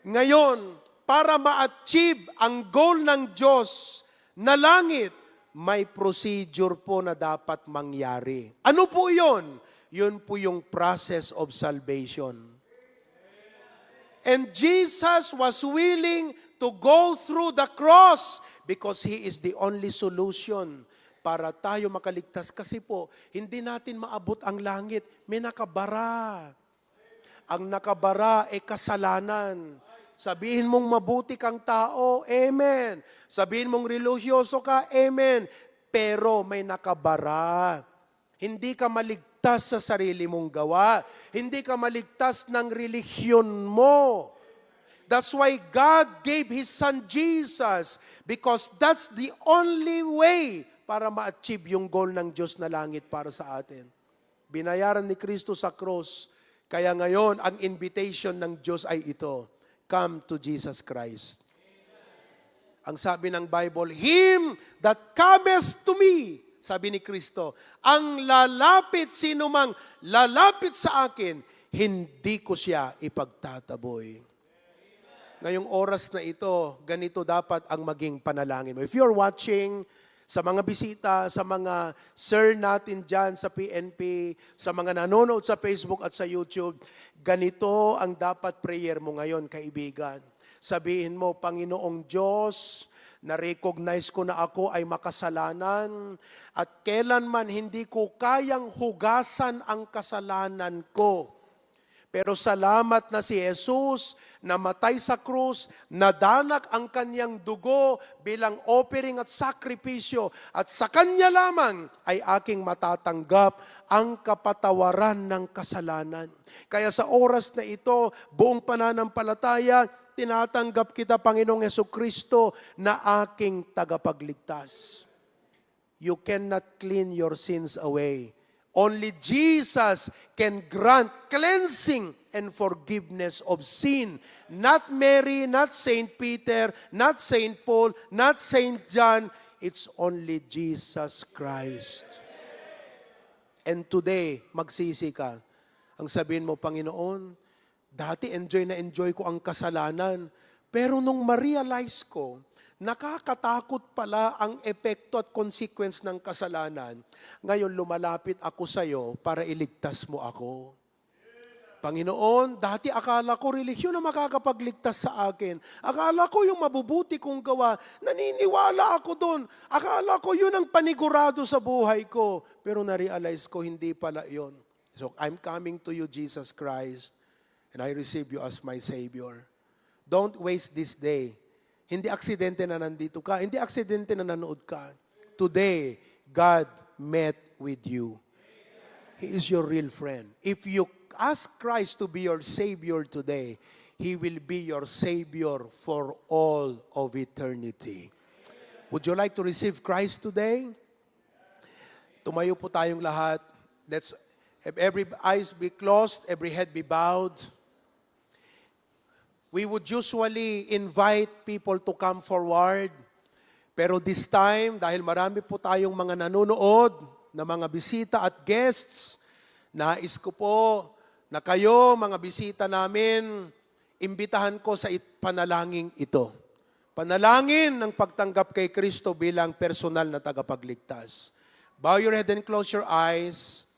Ngayon, para ma-achieve ang goal ng Diyos na langit, may procedure po na dapat mangyari. Ano po yun? Yun po yung process of salvation. And Jesus was willing to go through the cross because He is the only solution para tayo makaligtas. Kasi po, hindi natin maabot ang langit. May nakabara. Ang nakabara ay kasalanan. Sabihin mong mabuti kang tao, amen. Sabihin mong religyoso ka, amen. Pero may nakabara. Hindi ka maligtas sa sarili mong gawa. Hindi ka maligtas ng relihiyon mo. That's why God gave His Son Jesus, because that's the only way para ma-achieve yung goal ng Diyos na langit para sa atin. Binayaran ni Kristo sa cross. Kaya ngayon, ang invitation ng Diyos ay ito. Come to Jesus Christ. Ang sabi ng Bible, Him that cometh to me, sabi ni Kristo, ang lalapit, sino mang lalapit sa akin, hindi ko siya ipagtataboy. Ngayong oras na ito, ganito dapat ang maging panalangin mo. If you're watching, sa mga bisita, sa mga sir natin dyan sa PNP, sa mga nanonood sa Facebook at sa YouTube, ganito ang dapat prayer mo ngayon, kaibigan. Sabihin mo, Panginoong Diyos, na-recognize ko na ako ay makasalanan at kailanman hindi ko kayang hugasan ang kasalanan ko. Pero salamat na si Jesus namatay sa krus, nadanak ang kanyang dugo bilang offering at sakripisyo, at sa kanya lamang ay aking matatanggap ang kapatawaran ng kasalanan. Kaya sa oras na ito, buong pananampalataya, tinatanggap kita, Panginoong Jesucristo, na aking tagapagligtas. You cannot clean your sins away. Only Jesus can grant cleansing and forgiveness of sin. Not Mary, not Saint Peter, not Saint Paul, not Saint John. It's only Jesus Christ. And today, magsisi ka. Ang sabihin mo, Panginoon, dati enjoy na enjoy ko ang kasalanan. Pero nung ma-realize ko, nakakatakot pala ang epekto at consequence ng kasalanan. Ngayon lumalapit ako sa iyo para iligtas mo ako. Panginoon, dati akala ko relihiyon na makakapagligtas sa akin. Akala ko yung mabubuti kong gawa. Naniniwala ako doon. Akala ko yun ang panigurado sa buhay ko. Pero na-realize ko hindi pala yun. So I'm coming to you, Jesus Christ, and I receive you as my Savior. Don't waste this day. Hindi aksidente na nandito ka. Hindi aksidente na nanood ka. Today, God met with you. He is your real friend. If you ask Christ to be your Savior today, He will be your Savior for all of eternity. Would you like to receive Christ today? Tumayo po tayong lahat. Let's have every eyes be closed, every head be bowed. We would usually invite people to come forward. Pero this time, dahil marami po tayong mga nanonood na mga bisita at guests, Nais ko po na kayo, mga bisita namin, imbitahan ko sa panalangin ito. Panalangin ng pagtanggap kay Kristo bilang personal na tagapagligtas. Bow your head and close your eyes.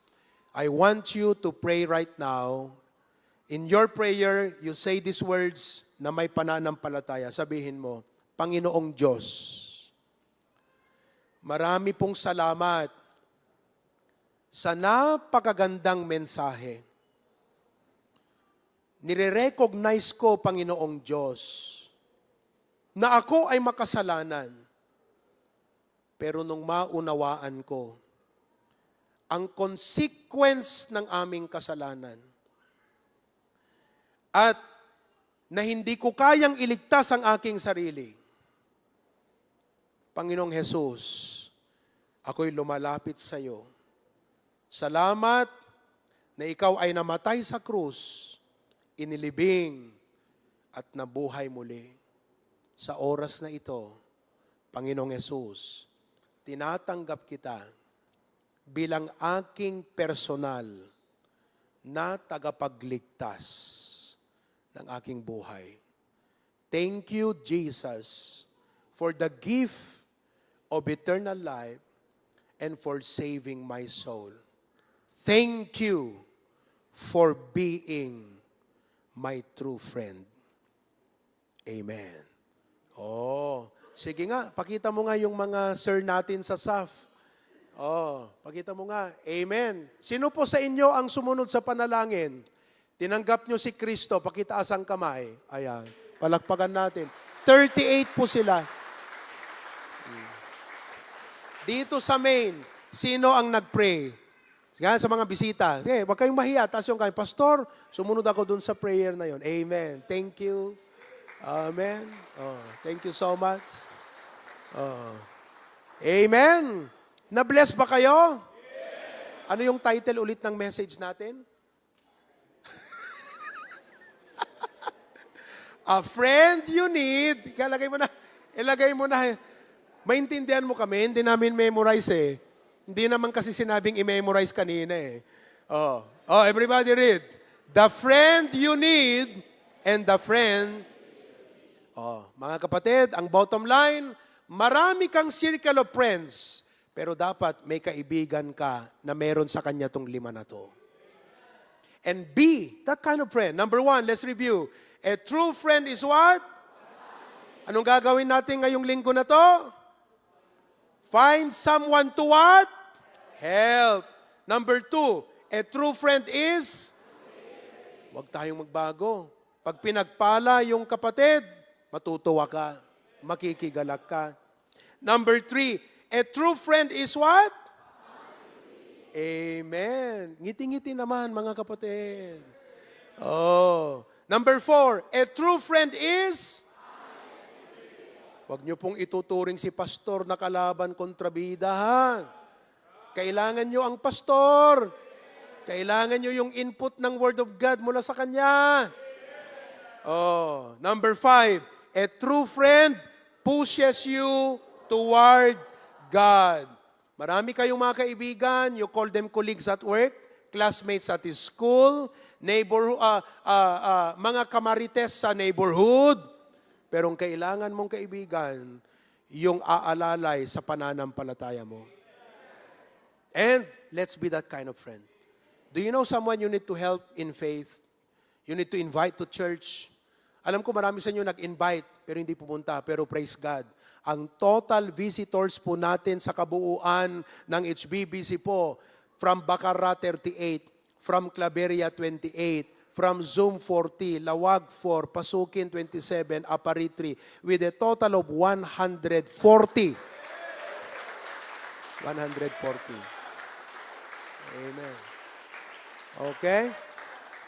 I want you to pray right now. In your prayer, you say these words na may pananampalataya. Sabihin mo, Panginoong Diyos, marami pong salamat sa napakagandang mensahe. Nire-recognize ko, Panginoong Diyos, na ako ay makasalanan. Pero nung maunawaan ko ang consequence ng aming kasalanan at na hindi ko kayang iligtas ang aking sarili, Panginoong Jesus, ako'y lumalapit sa iyo. Salamat na ikaw ay namatay sa krus, inilibing at nabuhay muli. Sa oras na ito, Panginoong Jesus, tinatanggap kita bilang aking personal na tagapagligtas ng aking buhay. Thank you, Jesus, for the gift of eternal life and for saving my soul. Thank you for being my true friend. Amen. Oh, sige nga, pakita mo nga yung mga sir natin sa SAF. Oh, pakita mo nga. Amen. Sino po sa inyo ang sumunod sa panalangin? Tinanggap nyo si Kristo, pakitaas ang kamay. Ayan, palakpakan natin. 38 po sila. Dito sa main, sino ang nag-pray? Yan, sa mga bisita. Sige, huwag kayong mahiya. Taas yung kayo. Pastor, sumunod ako dun sa prayer na yon. Amen. Thank you. Amen. Oh, thank you so much. Oh. Amen. Na-bless ba kayo? Ano yung title ulit ng message natin? A friend you need. Ilagay mo na. Maintindihan mo kami, hindi namin memorize eh. Hindi naman kasi sinabing i-memorize kanina eh. Oh, everybody read. The friend you need and the friend. Oh, mga kapatid, ang bottom line, marami kang circle of friends, pero dapat may kaibigan ka na meron sa kanya tong 5 na to. And be that kind of friend. Number 1, let's review. A true friend is what? Anong gagawin natin ngayong linggo na to? Find someone to what? Help. Number 2, a true friend is? Huwag tayong magbago. Pag pinagpala yung kapatid, matutuwa ka, makikigalak ka. Number 3, a true friend is what? Amen. Ngiti-ngiti naman, mga kapatid. Oh. Number 4, a true friend is? Huwag niyo pong ituturing si pastor na kalaban kontrabida, ha? Kailangan niyo ang pastor. Kailangan niyo yung input ng Word of God mula sa kanya. Oh. Number 5, a true friend pushes you toward God. Marami kayong mga kaibigan, you call them colleagues at work, classmates at school, mga kamarites sa neighborhood. Pero ang kailangan mong kaibigan, yung aalalay sa pananampalataya mo. And let's be that kind of friend. Do you know someone you need to help in faith? You need to invite to church. Alam ko marami sa inyo nag-invite, pero hindi pumunta. Pero praise God. Ang total visitors po natin sa kabuuan ng HBBC po, from Bacarra 38, from Claveria 28, from Zoom 40, Lawag 4, Pasukin 27, Apari 3, with a total of 140. 140. Amen. Okay?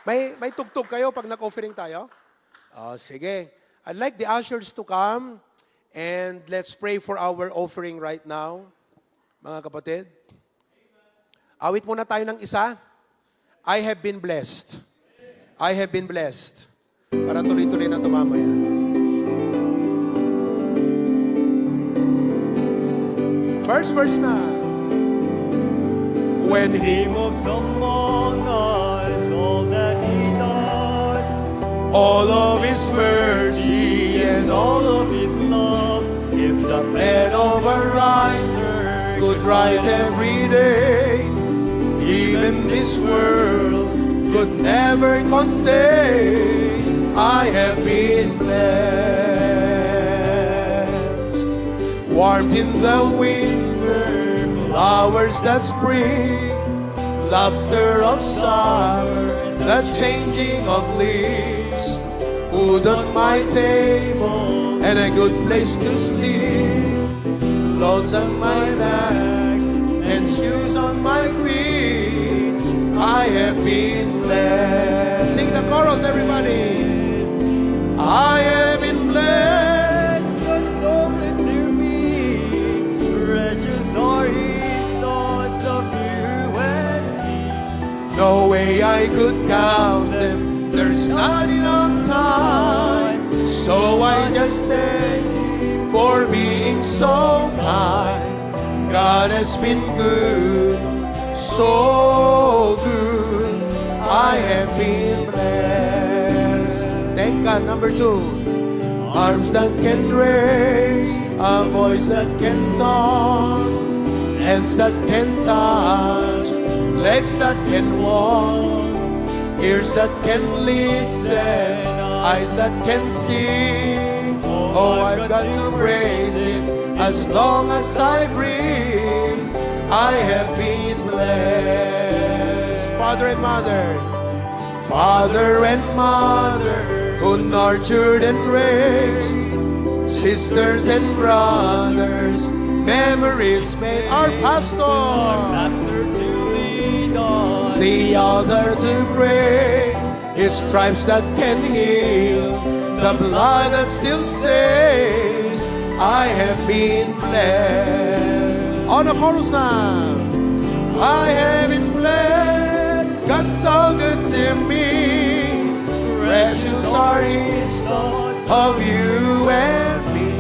May tugtog kayo pag nag-offering tayo? Sige. I'd like the ushers to come and let's pray for our offering right now. Mga kapatid. Awit muna tayo ng isa. I have been blessed. I have been blessed. Para tuloy-tuloy na tumamaya. First verse na. When He moves someone all of His mercy and all of His love. If the pen of a writer could write every day, even this world could never contain. I have been blessed. Warmth in the winter, flowers that spring, laughter of summer, the changing of leaves, food on my table, and a good place to sleep, clothes on my back, and shoes on my feet. I have been blessed. Sing the chorus, everybody. I have been blessed. God so good to me. Precious are His thoughts of you and me. No way I could count them. There's not enough time. So I just thank Him for being so kind. God has been good, so good. I have been blessed. Thank God. Number 2, arms that can raise, a voice that can talk, hands that can touch, legs that can walk, ears that can listen, eyes that can see. Oh, I've got to praise Him as long as I breathe. I have been blessed. Father and mother, who nurtured and raised, sisters and brothers, memories made. Our pastor to lead on, the altar to pray, His stripes that can heal, the blood that still saves. I have been blessed. On the chorus now. I have been blessed. God's so good to me. Precious are His thoughts of you and me.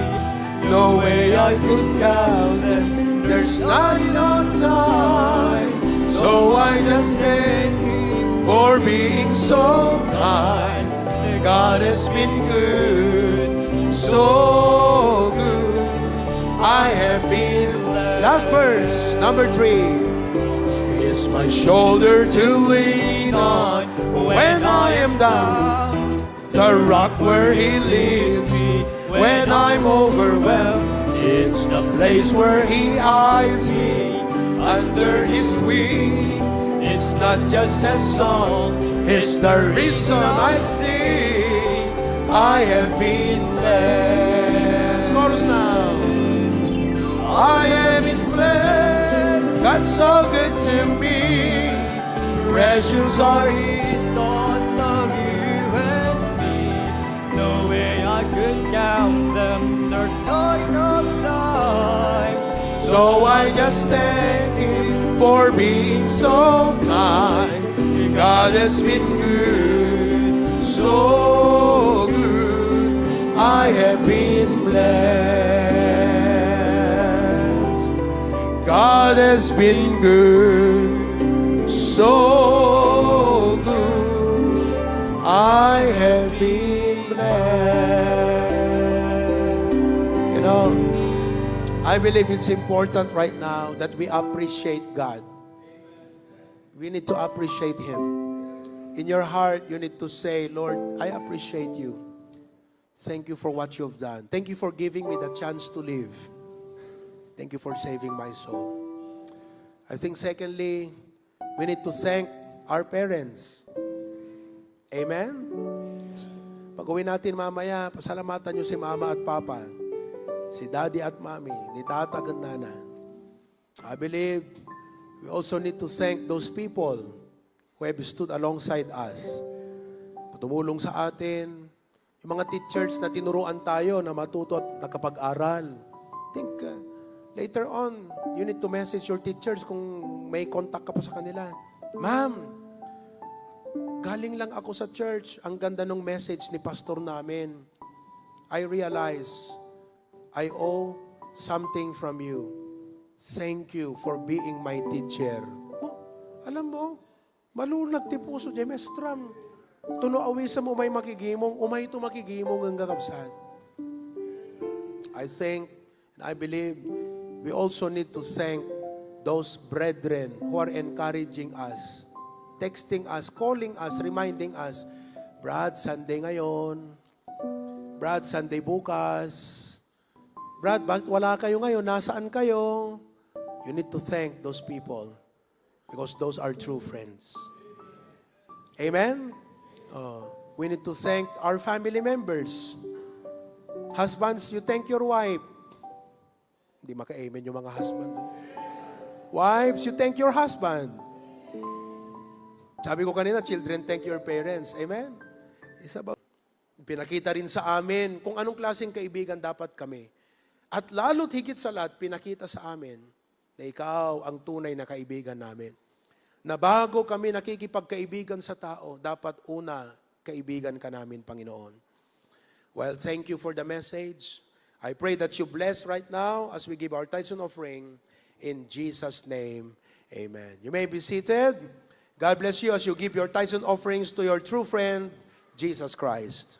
No way I could count them. There's not enough time. So I just thank Him for being so kind. God has been good, so good. I have been blessed. Last verse, number 3. Is my shoulder to lean on when I am down, the rock where He leads me when I'm overwhelmed. It's the place where He hides me under His wings. It's not just a song, it's the reason I sing. I have been blessed. Chorus now. I have been blessed. God's so good to me. Precious are His thoughts of you and me. No way I could count them. There's not enough time. So I just thank Him for being so kind. God has been good, so good. I have been blessed. God has been good, so good. I have been blessed. You know, I believe it's important right now that we appreciate God. We need to appreciate Him. In your heart, you need to say, Lord, I appreciate you. Thank you for what you've done. Thank you for giving me the chance to live. Thank you for saving my soul. I think secondly, we need to thank our parents. Amen? Pag-uwi natin mamaya, pasalamatan nyo si mama at papa, si daddy at mommy, ni tata at nana. I believe we also need to thank those people who have stood alongside us. Tumulong sa atin, yung mga teachers na tinuruan tayo na matuto at nakapag-aral. Think, later on, you need to message your teachers kung may contact ka pa sa kanila. Ma'am, galing lang ako sa church. Ang ganda ng message ni pastor namin. I realize I owe something from you. Thank you for being my teacher. Oh, alam mo, malunag ti puso di mestram. Tuno awisa mo may makigimong, umay ito makigimong ang kakabsat. I think, and I believe, we also need to thank those brethren who are encouraging us, texting us, calling us, reminding us, Brad, Sunday ngayon. Brad, Sunday bukas. Brad, bakit wala kayo ngayon? Nasaan kayo? You need to thank those people because those are true friends. Amen? We need to thank our family members. Husbands, you thank your wife. Hindi maka-amen yung mga husband. Wives, you thank your husband. Sabi ko kanina, children, thank your parents. Amen? It's about, pinakita rin sa amin kung anong klaseng kaibigan dapat kami. At lalo't higit sa lahat, pinakita sa amin na ikaw ang tunay na kaibigan namin. Na bago kami nakikipagkaibigan sa tao, dapat una, kaibigan ka namin, Panginoon. Well, thank you for the message. I pray that you bless right now as we give our tithes and offering. In Jesus' name, amen. You may be seated. God bless you as you give your tithes and offerings to your true friend, Jesus Christ.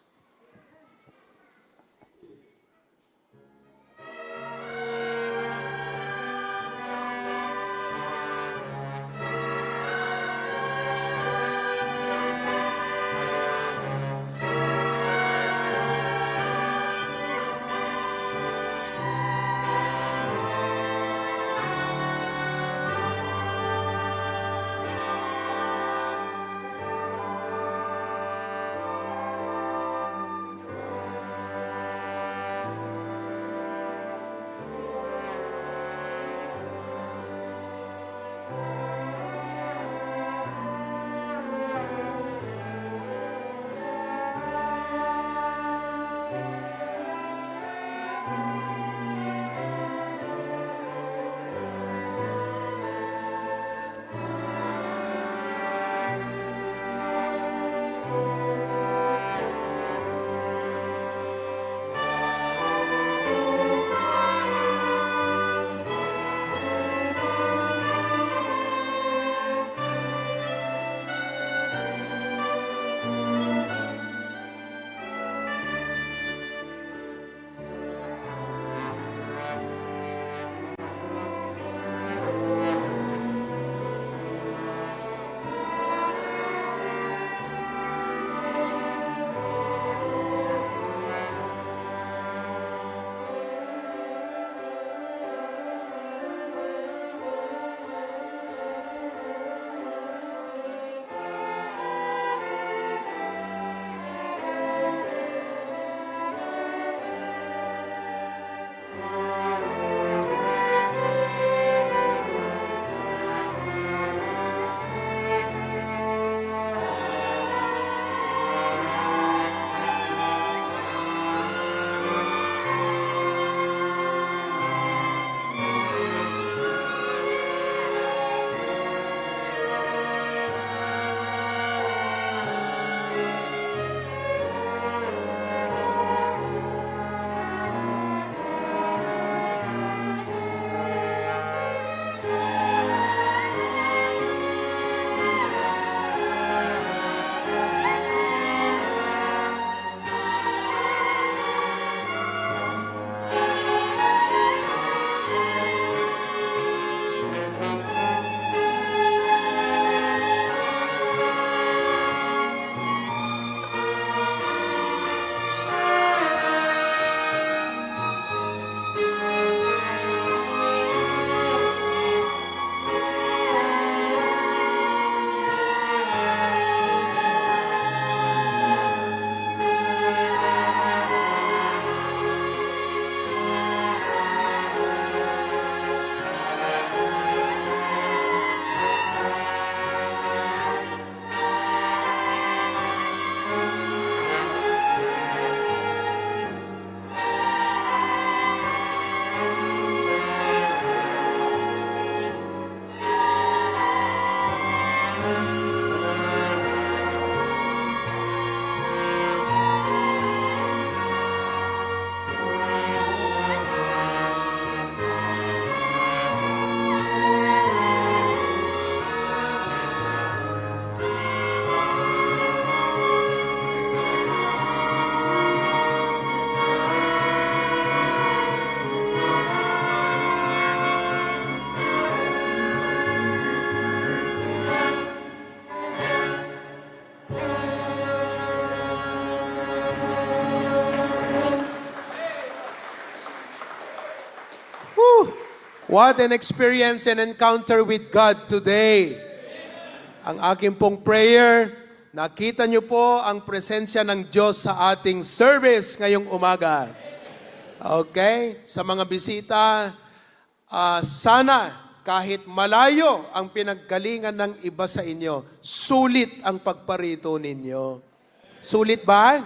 What an experience and encounter with God today. Ang aking pong prayer, nakita niyo po ang presensya ng Diyos sa ating service ngayong umaga. Okay? Sa mga bisita, sana kahit malayo ang pinaggalingan ng iba sa inyo, sulit ang pagparito ninyo. Sulit ba?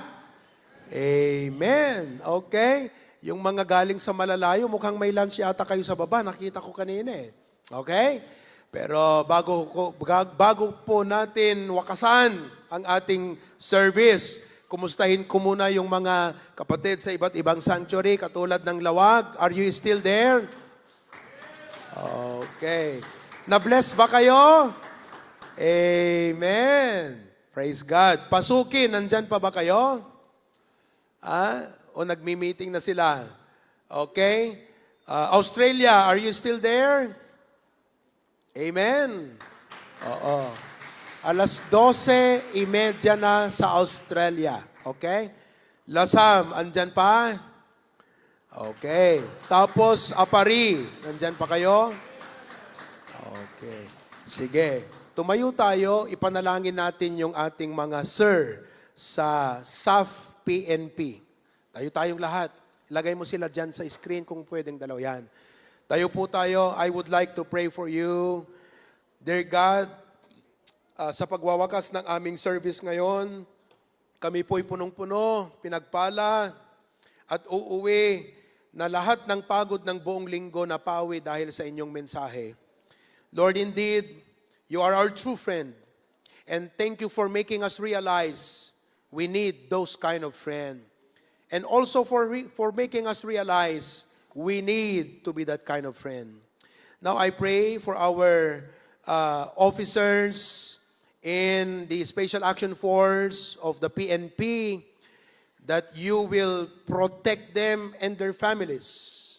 Amen. Okay? Yung mga galing sa malalayo, mukhang may lunch yata kayo sa baba. Nakita ko kanina eh. Okay? Pero bago po natin wakasan ang ating service, kumustahin ko muna yung mga kapatid sa iba't ibang sanctuary, katulad ng Lawag. Are you still there? Okay. Na-bless ba kayo? Amen. Praise God. Pasukin, nandyan pa ba kayo? O nagmi-meeting na sila? Okay. Australia, are you still there? Amen. Oo. 12:30 na sa Australia. Okay? Lasam, andyan pa? Okay. Tapos, Apari, nandyan pa kayo? Okay. Sige. Tumayo tayo, ipanalangin natin yung ating mga sir sa SAF PNP. Tayong lahat. Ilagay mo sila dyan sa screen kung pwedeng dalaw yan. Tayo po tayo. I would like to pray for you. Dear God, sa pagwawakas ng aming service ngayon, kami po'y punong-puno, pinagpala, at uuwi na lahat ng pagod ng buong linggo na pawi dahil sa inyong mensahe. Lord, indeed, you are our true friend. And thank you for making us realize we need those kind of friend. And also for making us realize we need to be that kind of friend. Now I pray for our officers in the Special Action Force of the PNP that you will protect them and their families.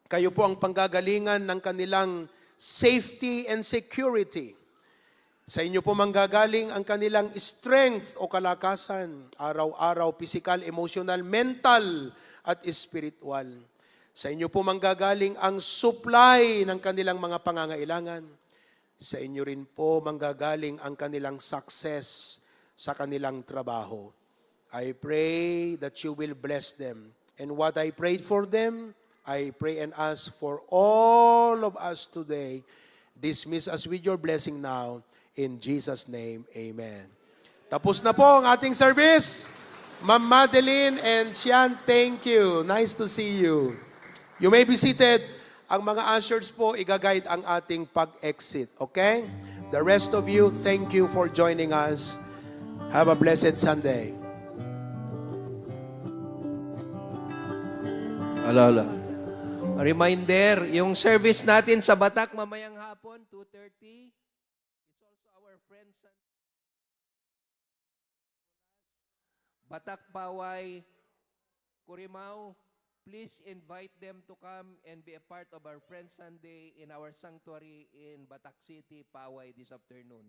Kayo po ang panggagalingan ng kanilang safety and security. Sa inyo po manggagaling ang kanilang strength o kalakasan, araw-araw, physical, emotional, mental, at spiritual. Sa inyo po manggagaling ang supply ng kanilang mga pangangailangan. Sa inyo rin po manggagaling ang kanilang success sa kanilang trabaho. I pray that you will bless them. And what I prayed for them, I pray and ask for all of us today. Dismiss us with your blessing now. In Jesus' name, amen. Tapos na po ang ating service. Ma'am Madeline and Sian, thank you. Nice to see you. You may be seated. Ang mga ushers po, igaguide ang ating pag-exit. Okay? The rest of you, thank you for joining us. Have a blessed Sunday. Alala. A reminder, yung service natin sa Batak mamayang hapon, 2:30. It's also our friends sa Batak, Paway, Curimao. Please invite them to come and be a part of our Friends Sunday in our sanctuary in Batak City, Paway this afternoon.